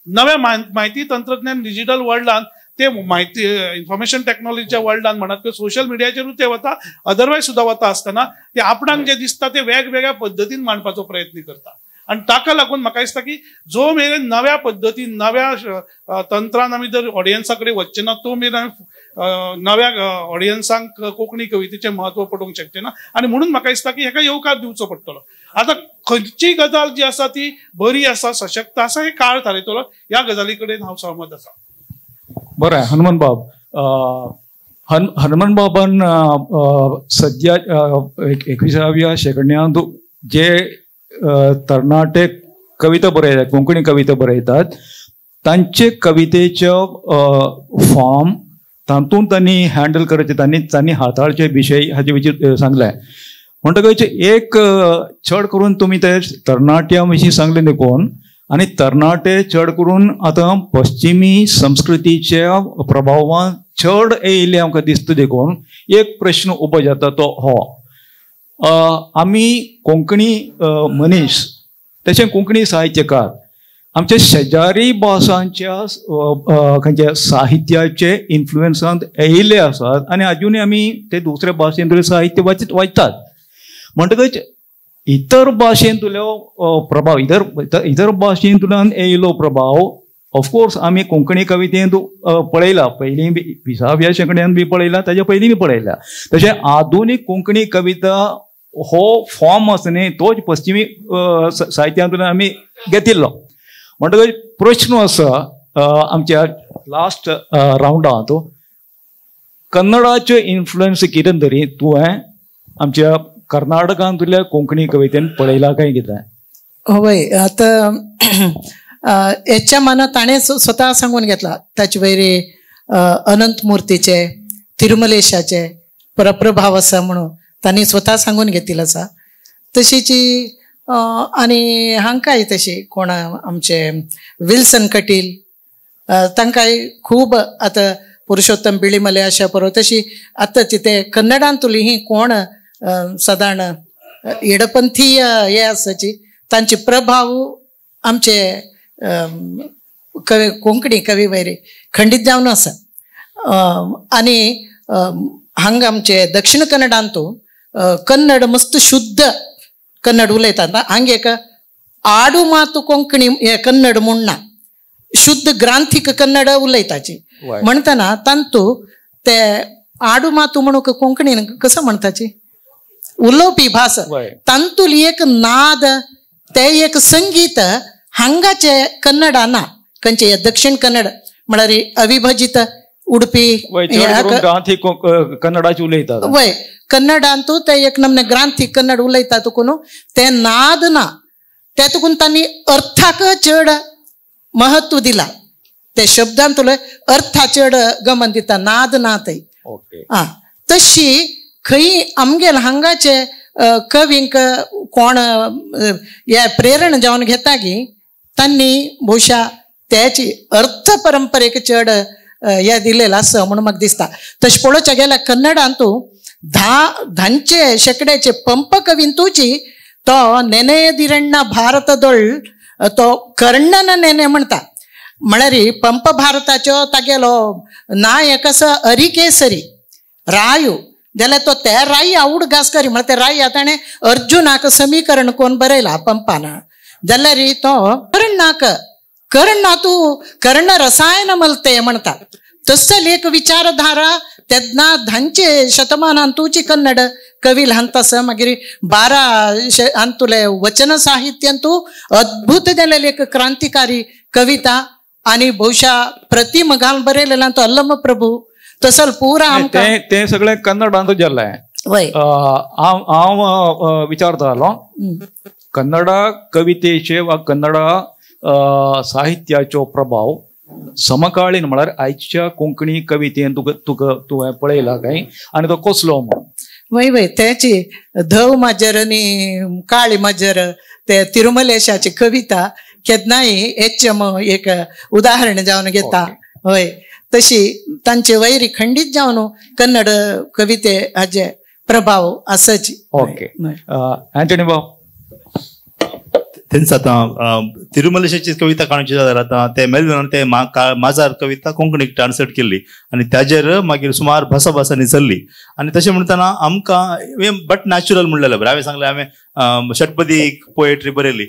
नव्या म्हायती तंत्रज्ञान डिजिटल वर्ल्डान ते म्हायती इन्फॉर्मेशन टॅक्नॉलॉजीच्या वर्ल्डान म्हणत किंवा सोशल मिडियाचेरूय ते वता, अदरवायज सुद्दां वता आसतना ते आपणाक जे दिसता ते वेगवेगळ्या पद्दतीन मांडपाचो प्रयत्न करता. आनी ताका लागून म्हाका दिसता की जो मेरेन नव्या पद्दतीन नव्या तंत्रान आमी जर ऑडियन्सा कडेन वचचे ना तो मेरेन आमी नव्या ऑडियन्सांक कोंकणी कवितेचें म्हत्व पटोवंक शकचे ना. आनी म्हणून म्हाका दिसता की हेका येवकार दिवचो पडटलो. आतां खंयची गजाल जी आसा ती बरी आसा, सशक्त आसा, हे काळ थारयतलो, ह्या गजाली कडेन हांव सहमत आसा. बरें हनुमंत बाब, हनुमंत बाबान सद्या 21व्या शेंकड्यांत जे तरणाटे कविता बरयतात, कोंकणी कविता बरयतात, तांचे कवितेचो फॉर्म तातूंत तांणी हँडल करचे, तांणी हाताळचे विशय हाचे विशीं सांगलें. म्हणटकच एक चड करून तुमी ते तरणाट्यां विशीं सांगलें देखून, आनी तरणाटे चड करून आतां पश्चिमी संस्कृतीच्या प्रभावान चड येयिल्ले आमकां दिसता देखून एक प्रश्न उबो जाता तो हो, आमी कोंकणी मनीस तशें कोंकणी साहित्यकार आमच्या शेजारी भासांच्या खंयच्या साहित्याचे इन्फ्लुएन्सांत येयिल्ले आसात आनी आजुनूय आमी ते दुसऱ्या भाशेंतलें साहित्य वाचतात. म्हणटकच इतर भाशेंतलो प्रभाव, इतर भाशेंतल्यान येयलो प्रभाव ऑफकोर्स आमी कोंकणी कवितेंत पळयला, पयलीं बी 20व्या शेंकड्यान बी पळयला, ताच्या पयलीं बी पळयला. तशें आधुनीक कोंकणी कविता हो फॉर्म आसा न्ही तोच पश्चिमी साहित्यांतल्यान आमी घेतिल्लो. म्हणटकच प्रश्न आसा आमच्या लास्ट रावंडांत, कन्नडाचो इन्फ्लुएन्स कितें तरी तुवें आमच्या कर्नाटकांतल्या कोंकणी कवितेन पळयला काय कितें? हय, आतां हेच्या मनात ताणें स्वता सांगून घेतला. ताचे वयर अनंत मूर्तीचे, तिरुमलेशाचे प्रभाव आसा म्हणून तांणी स्वता सांगून घेतिल्लो आसा. तशीच आनी हांकांय तशी कोण आमचे विल्सन कटील तांकांय खूब आतां पुरुषोत्तम बिळीमले अशा परो तशी आतांची ते कन्नडांतली ही कोण सादारण एडपंथीय हे आसाची तांचे प्रभाव आमचे कवी कोंकणी कवी वयर खंडीत जावन आसा. आनी हांगा आमचे दक्षिण कन्नडांतू कन्नड मस्त शुद्ध कन्नड उलयतात. हांगा एक आडू मातू कोंकणी हे कन्नड म्हूण ना, शुद्ध ग्रांथीक कन्नड उलयताची म्हणटना तांतू ते आडू मातू म्हणून कोंकणीन कसं म्हणताची उलोवपी भास, तांतूली एक नाद ते एक संगीत हांगाचे कन्नडा ना. खंयचे दक्षिण कन्नड म्हळ्यार अविभजीत उडपी कन्नडाची उलयतात, वय कन्नडांतू ते एक नमने ग्रांथीक कन्नड उलयता तुकून ते नाद ना, ते तुकून तांणी अर्थाक चड महत्व दिला, ते शब्दांतले अर्था चड गमन दिता, नाद ना थंय. आं, तशी खंय आमगेल हांगाचे कवींक कोण हे प्रेरणा जावन घेता की तांणी भोवशा त्याची अर्थ परंपरेक चड हे दिलेलं आसा म्हणून म्हाका दिसता. तशें पळोवच्या गेल्यार कन्नडांतू धांचे शेंकड्याचे पंप कविंतूची तो नेनेदिरण्ण भारतदोळ तो कर्णन नेने म्हणटा, म्हळ्यार पंप भारताचो तागेलो नायक आसा अरिकेसरी रायू, जाल्यार तो त्या राई आवड घास करी म्हळ्यार ते राई ताणें अर्जुनाक समीकरण कोण बरयला पंपान, जाल्यार तो कर्णाक कर्ण तूं कर्ण रसायन मलते म्हणटा. तसल एक विचारधारा तेन्ना धांचे शतमानांतूची कन्नड कवी ल्हान आसा. मागीर 12 हातुले वचन साहित्यांतू अद्भुत जालेली एक क्रांतिकारी कविता आनी बहुशा प्रतिम घालून बरयलेला तो अल्लम प्रभू तसल पुरा आमकां ते सगळें कन्नडांत जाल्लें. हांव विचारतालो कन्नडा कवितेचे वा कन्नडा साहित्याचो प्रभाव समकालीन म्हळ्यार आयच्या कोंकणी कवितेन तुका तुका तुवें पळयला काय आनी तो कसलो म्हूण? वय वय, त्याची धव माजर आनी काळी माजर ते तिरुमलेशाची कविता केन्नाय एच एम एक उदाहरण जावन घेता. हय, तशी तांचे वैरी खंडीत जावन कन्नड कविते हाजे प्रभाव आसाची. ओके, अँटनी बाब, तेंच आतां तिरुमलेशाची कविता काडची जाल्यार आतां ते मेलविनान ते माजार कविता कोंकणीक ट्रान्सलेट केल्ली आनी ताजेर मागीर सुमार भासा भासांनी चल्ली. आनी तशें म्हणटना आमकां बट नॅचरल म्हणलेलें बरें. हांवें सांगलें हांवें षटपदी पोएट्री बरयली,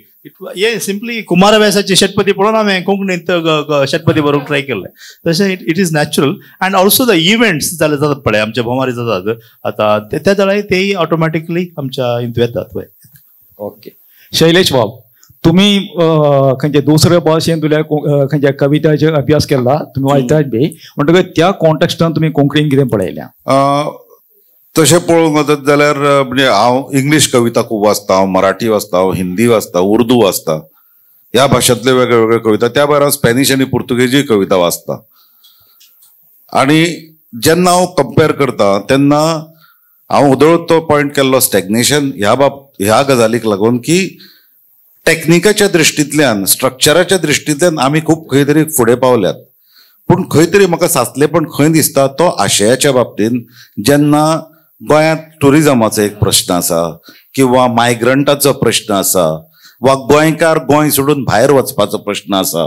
हे सिंपली कुमारव्यासाची षटपदी पळोवन हांवें कोंकणींत षटपदी बरोवंक ट्राय केल्लें. तशें it is natural. And also the events जाले जातात पळय आमचे भोमारी जातात आतां त्या जाल्यार तेय ऑटोमॅटिकली आमच्या हितून येतात. ओके शैलेश बाब, तुम्ही खंयच्या दुसऱ्या भाशेन तुल्या खंयच्या कविताचेर अभ्यास केला, तुमी वाचतात बी, म्हणटकच त्या कॉन्टेक्स्टान तुमी कोंकणीन कितें पळयल्या? तशें पळोवंक वचत जाल्यार म्हणजे हांव इंग्लीश कविता खूब वाचता, हांव मराठी वाचता, हांव हिंदी वाचता, उर्दू वाचता, ह्या भाशांतल्यो वेगळे वेगळे कविता. त्या भायर हांव स्पॅनिश आनी पुर्तुगेजूय कविता वाचता. आनी जेन्ना हांव कंपेर करता तेन्ना हांव उदळ तो पॉयंट केल्लो स्टॅग्नेशन ह्या ह्या गजालीक लागून की टॅक्निकाच्या दृश्टींतल्यान, स्ट्रक्चराच्या दृश्टींतल्यान आमी खूब खंय तरी फुडें पावल्यात, पूण खंय तरी म्हाका सासलेपण खंय दिसता तो आशयाच्या बाबतींत. जेन्ना गोंयांत ट्युरिजमाचो एक प्रश्न आसा किंवा मायग्रंटाचो प्रश्न आसा वा गोंयकार गोंय सोडून भायर वचपाचो प्रश्न आसा,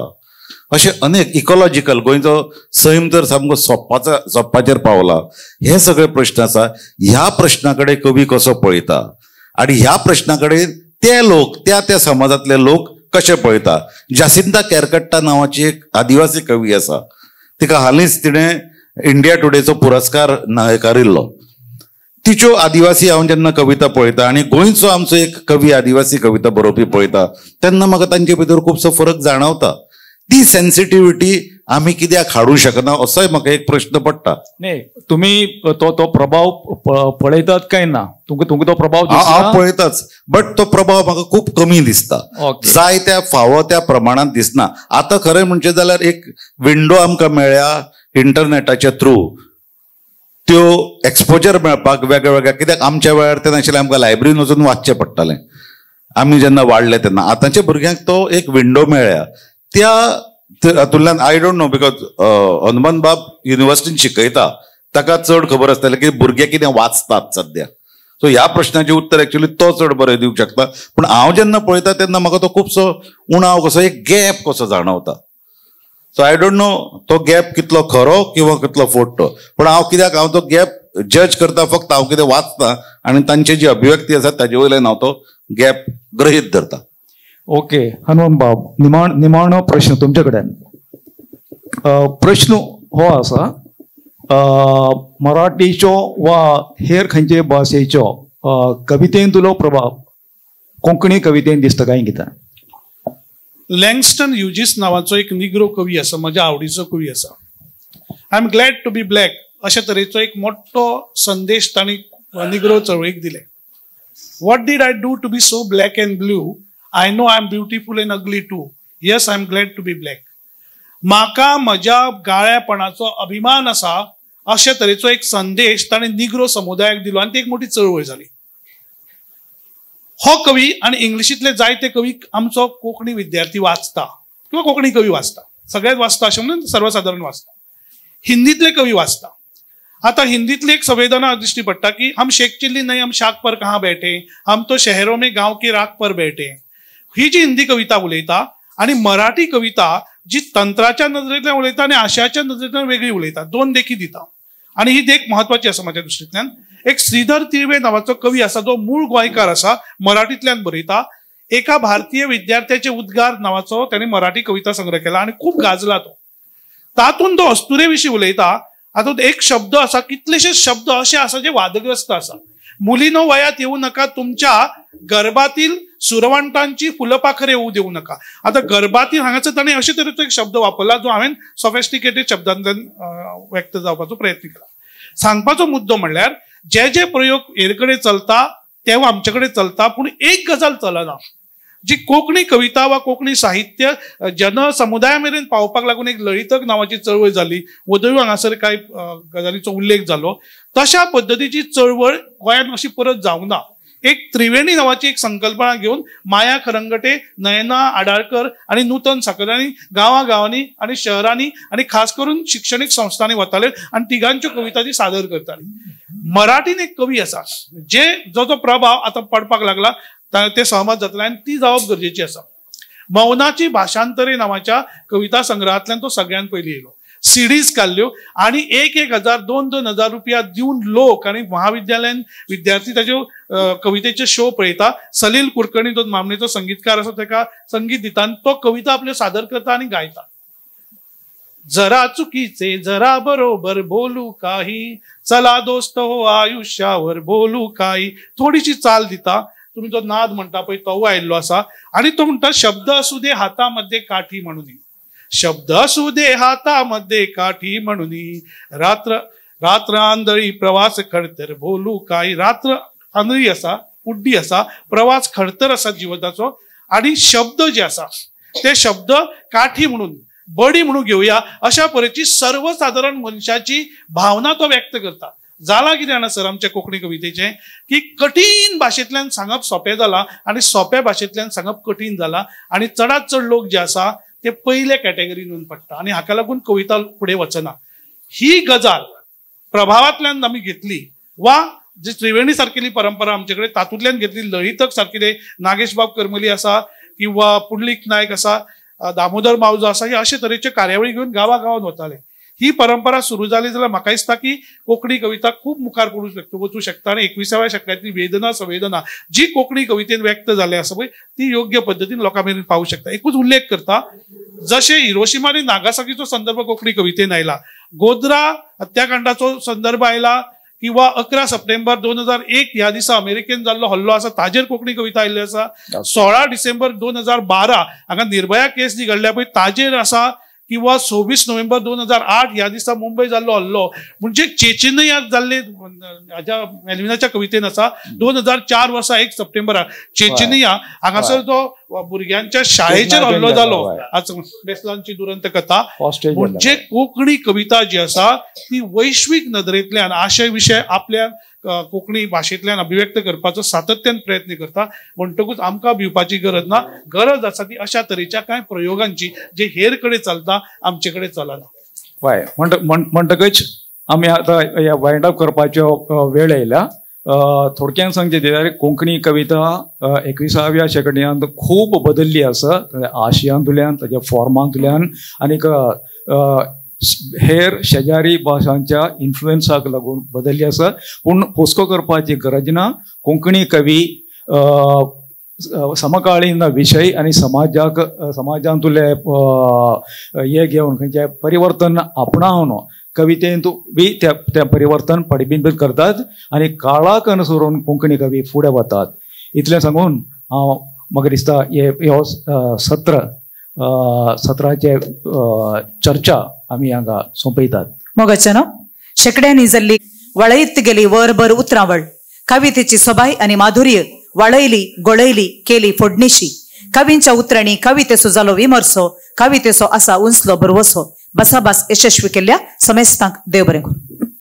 अशे अनेक इकोलॉजिकल, गोंयचो सैम तर सामको सोंपपाचेर पावला, हे सगळे प्रश्न आसा. ह्या प्रश्ना कडेन कवी कसो पळयता आनी ह्या प्रश्ना कडेन ते लोक, त्या त्या समाजांतले लोक कशे पळयता. जासिंता केरकट्टा नांवाची एक आदिवासी कवी आसा, तिका हालींच तिणें इंडिया टुडेचो पुरस्कार न्हयकारिल्लो. तिच्यो आदिवासी हांव जेन्ना कविता पळयता आनी गोंयचो आमचो एक कवी आदिवासी कविता बरोवपी पळयता तेन्ना म्हाका तांचे भितर खुबसो फरक जाणवता. ती सेन्सिटिविटी आमी कित्याक हाडूंक शकना असोय म्हाका एक प्रश्न पडटा. न्ही, तुमी तो तो प्रभाव पळयतात काय ना? तुमकां तो प्रभाव हांव पळयताच, बट तो प्रभाव म्हाका खूब कमी दिसता, जाय त्या फावो त्या प्रमाणांत दिसना. आतां खरें म्हणचें जाल्यार एक विंडो आमकां मेळ्ळ्या इंटरनेटाच्या थ्रू, त्यो एक्सपोजर मेळपाक वेगळ्या वेगळ्या, कित्याक आमच्या वेळार ते नाशिल्लें, आमकां लायब्ररीन वचून वाचचें पडटालें आमी जेन्ना वाडले तेन्ना. आतांच्या भुरग्यांक तो एक विंडो मेळ्ळ्या त्या हातूंतल्यान. I don't know because Hanuman बाब युनिवर्सिटीन शिकयता, ताका चड खबर आसतलें की भुरगे कितें वाचतात सद्या. सो ह्या प्रश्नाचें उत्तर एक्चुअली तो चड बरें दिवंक शकता. पूण हांव जेन्ना पळयता तेन्ना म्हाका तो खुबसो उणाव कसो, एक गॅप कसो जाणवता. सो I don't know तो गॅप कितलो खरो किंवा कितलो फोडटो, पूण हांव कित्याक हांव तो गॅप जज करता फक्त हांव कितें वाचता आनी तांची जी अभिव्यक्ती आसा ताजे वयल्यान हांव तो गॅप गृहीत धरता. ओके हनुमान बाब, निमाणो प्रश्न तुमचे कडेन. प्रश्न हो आसा, मराठीचो वा हेर खंयचे भाशेचो कवितेंतलो प्रभाव कोंकणी कवितेन दिसता काय कितें? लँगस्टन ह्युजीस नांवाचो एक निग्रो कवी आसा, म्हज्या आवडीचो कवी आसा. I am glad to be black अशे तरेचो एक मोठो संदेश तांणी निग्रो चळवळीक दिले. What did I do to be so black and blue? I know I am beautiful and ugly too. Yes, I am glad to be black. म्हाका म्हज्या गाळ्यापणाचो अभिमान आसा अशे तरेचो एक संदेश ताणें निग्रो समुदायाक दिलो आनी ती एक मोठी चळवळ जाली. हो कवी आनी इंग्लिशींतले जायते कवी आमचो कोंकणी विद्यार्थी वाचता किंवा कोंकणी कवी वाचता, सगळ्यात वाचता अशें म्हणून सर्वसाधारण वाचता. हिंदीतले कवी वाचता. आता हिंदीतली एक संवेदना दिश्टी पडटा की हम शेख चिल्ली नहीं, हम शाख पर कहाँ बैठे, हम तो शहरों में गांव की राख पर बैठे. ही जी हिंदी कविता उलयता आनी मराठी कविता जी तंत्राच्या नदरेंतल्यान उलयता आनी आशयाच्या नदरेंतल्यान वेगळी उलयता. दोन देखी दिता आनी ही देख म्हत्वाची आसा म्हाज्या दृश्टींतल्यान. एक श्रीधर तिळवे नांवाचो कवी आसा, जो मूळ गोंयकार आसा, मराठींतल्यान बरयता. एका भारतीय विद्यार्थ्याचे उद्गार नांवाचो ताणें मराठी कविता संग्रह केला आनी खूब गाजला तो. तातूंत तो अस्तुरे विशीं उलयता. हातूंत एक शब्द आसा, कितलेशे शब्द अशे आसा जे वादग्रस्त आसा. मुलीनो वयात येऊ नका, तुमच्या गर्भातील सुरवंटांची फुलपाखरे येऊ देऊ नका. आता गर्भातील हांगासर ताणें अशे तरेचो एक शब्द वापरला जो हांवें सॉफिस्टिकेटेड शब्दांतल्यान व्यक्त जावपाचो प्रयत्न केला. सांगपाचो मुद्दो म्हणल्यार जे जे प्रयोग हेर कडेन चलता ते आमचे कडेन चलता, पूण एक गजाल चलना, जी कोंकणी कविता वा कोंकणी साहित्य जनसमुदाया मेरेन पावपाक लागून एक लळितक नांवाची चळवळ जाली. वदळू हांगासर कांय गजालीचो उल्लेख जालो. तशा पद्दतीची चळवळ गोंयांत अशी परत जावंक ना. एक त्रिवेणी नांवाची एक संकल्पना घेवन माया खरंगटे, नयना आडाळकर आनी नूतन साखरदांनी गांवागांवांनी आनी शहरांनी आनी खास करून शिक्षणीक संस्थांनी वताले आनी तिगांच्यो कविता ती सादर करताली. मराठीन एक कवी आसा जे जो जो प्रभाव आतां पडपाक लागला ते सहमत जातले आनी ती जावप गरजेची आसा. मौनाची भाषांतरे नावाच्या कविता संग्रहांतल्यान तो सगळ्यात पयलीं येयलो. सिडीज काडल्यो आनी 1-1 हजार 2-2 हजार रुपया दिवन लोक आनी महाविद्यालयान विद्यार्थी ताच्यो कवितेचे शो पळयता. सलील कुलकर्णी जो मामणेचो संगीतकार आसा ताका संगीत दिता आनी तो कविता आपल्यो सादर करता आनी गायता. जरा चुकीचे जरा बरोबर बोलू काही, चला दोस्त हो आयुष्यावर बोलू काही. थोडीशी चाल दिता, तुम्ही जो नाद म्हणटा पळय तो आयिल्लो आसा. आनी तो म्हणटा शब्द असू दे हातामध्ये काठी म्हणून, शब्द असू दे हातामध्ये काठी म्हणून, रात्र रात्र आंधळी प्रवास खडतर बोलू काही. रात्र आंधळी आसा, कुड्डी आसा, प्रवास खडतर आसा जिवनाचो आनी शब्द जे आसा ते शब्द काठी म्हणून बडी म्हणून घेवया अशा परेची सर्वसाधारण मनशाची भावना तो व्यक्त करता. जाला कितें जाणा सर आमच्या कोंकणी कवितेचें की कठीण भाशेंतल्यान सांगप सोंपें जालां आनी सोंप्या भाशेंतल्यान सांगप कठीण जालां आनी चडांत चड लोक जे आसा ते पयले कॅटेगरीन येवन पडटा आनी हाका लागून कविता फुडें वचना. ही गजाल प्रभावांतल्यान आमी घेतली वा जी त्रिवेणी सारकेली परंपरा आमचे कडेन तातूंतल्यान घेतली. लळितक सारकेले नागेशबाब करमली आसा किंवा पुंडलीक नायक आसा, दामोदर मावजो आसा, हे अशे तरेचे कार्यावळी घेवन गांवा गांवांत वताले. ही परंपरा सुरू जाली जाल्यार म्हाका दिसता की कोंकणी कविता खूब मुखार पडूं शकता, वचूं शकता आनी 21व्या शेंकड्यांतली वेदना संवेदना जी कोंकणी कवितेन व्यक्त जाल्या आसा पळय ती योग्य पद्दतीन लोकां मेरेन पावूं शकता. एकूच उल्लेख करता, जशें हिरोशिमा आनी नागासाकीचो संदर्भ कोंकणी कवितेन आयला, गोध्रा हत्याकांडाचो संदर्भ आयला किंवा 11 सप्टेंबर 2001 ह्या दिसा अमेरिकेन जाल्लो हल्लो आसा ताजेर कोंकणी कविता आयिल्ली आसा. 16 डिसेंबर 2012 हांगा निर्भया केस जी घडल्या पळय ताजेर आसा किंवा 26 नोव्हेंबर 2008 ह्या दिसा मुंबय जाल्लो हल्लो म्हणजे चेचिनियात जाल्ले हाज्या मेल्विनाच्या कवितेन आसा. 2004 वर्सा 1 सप्टेंबराक चेचिनिया हांगासर जो भुरग्यांच्या शाळेचेर हल्लो जालो, आज बेसलांची दुरंत कथा. म्हणजे कोंकणी कविता जी आसा ती वैश्वीक नदरेंतल्यान आशय विशय आपल्या कोंकणी भाशेंतल्यान अभिव्यक्त करपाचो सातत्यान प्रयत्न करता. म्हणटकूच आमकां भिवपाची गरज ना, गरज आसा ती अशा तरेच्या कांय प्रयोगांची जे हेर कडेन चलता आमचे कडेन चलना. हय, म्हणटकच आमी आतां ह्या वायंड अप करपाचो वेळ आयला. थोडक्यान सांगचें जाल्यार कोंकणी कविता 21व्या शेंकड्यांत खूब बदल्ली आसा, आशयांतल्यान, ताच्या फॉर्मांतल्यान आनीक हेर शेजारी भाशांच्या इन्फ्लुएन्साक लागून बदल्ली आसा. पूण हुस्को करपाची गरज ना. कोंकणी कवी समकालीन विशय आनी समाजाक समाजांतले हे घेवन खंयचें परिवर्तन आपणावन कवितेंत बी तें परिवर्तन पडिबिंबीत करतात आनी काळाक अनुसरून कोंकणी कवी फुडें वतात. इतलें सांगून हांव म्हाका दिसता हे सत्र सत्राचे चर्चा आमी हांगा सोंपयतात. मोगाच्यानो, शेंकड्यांनी जाल्ली वळयत गेली वरभर उतरावळ, कवितेची सोबाय आनी माधुर्य वळयली गोळयली केली फोडणीशी. कवींच्या उतरांनी कवितेचो जालो विमर्सो, कवितेचो आसा उंचलो भरवसो. बसाबास यशस्वी केल्ल्या समेस्तांक देव बरें करूं.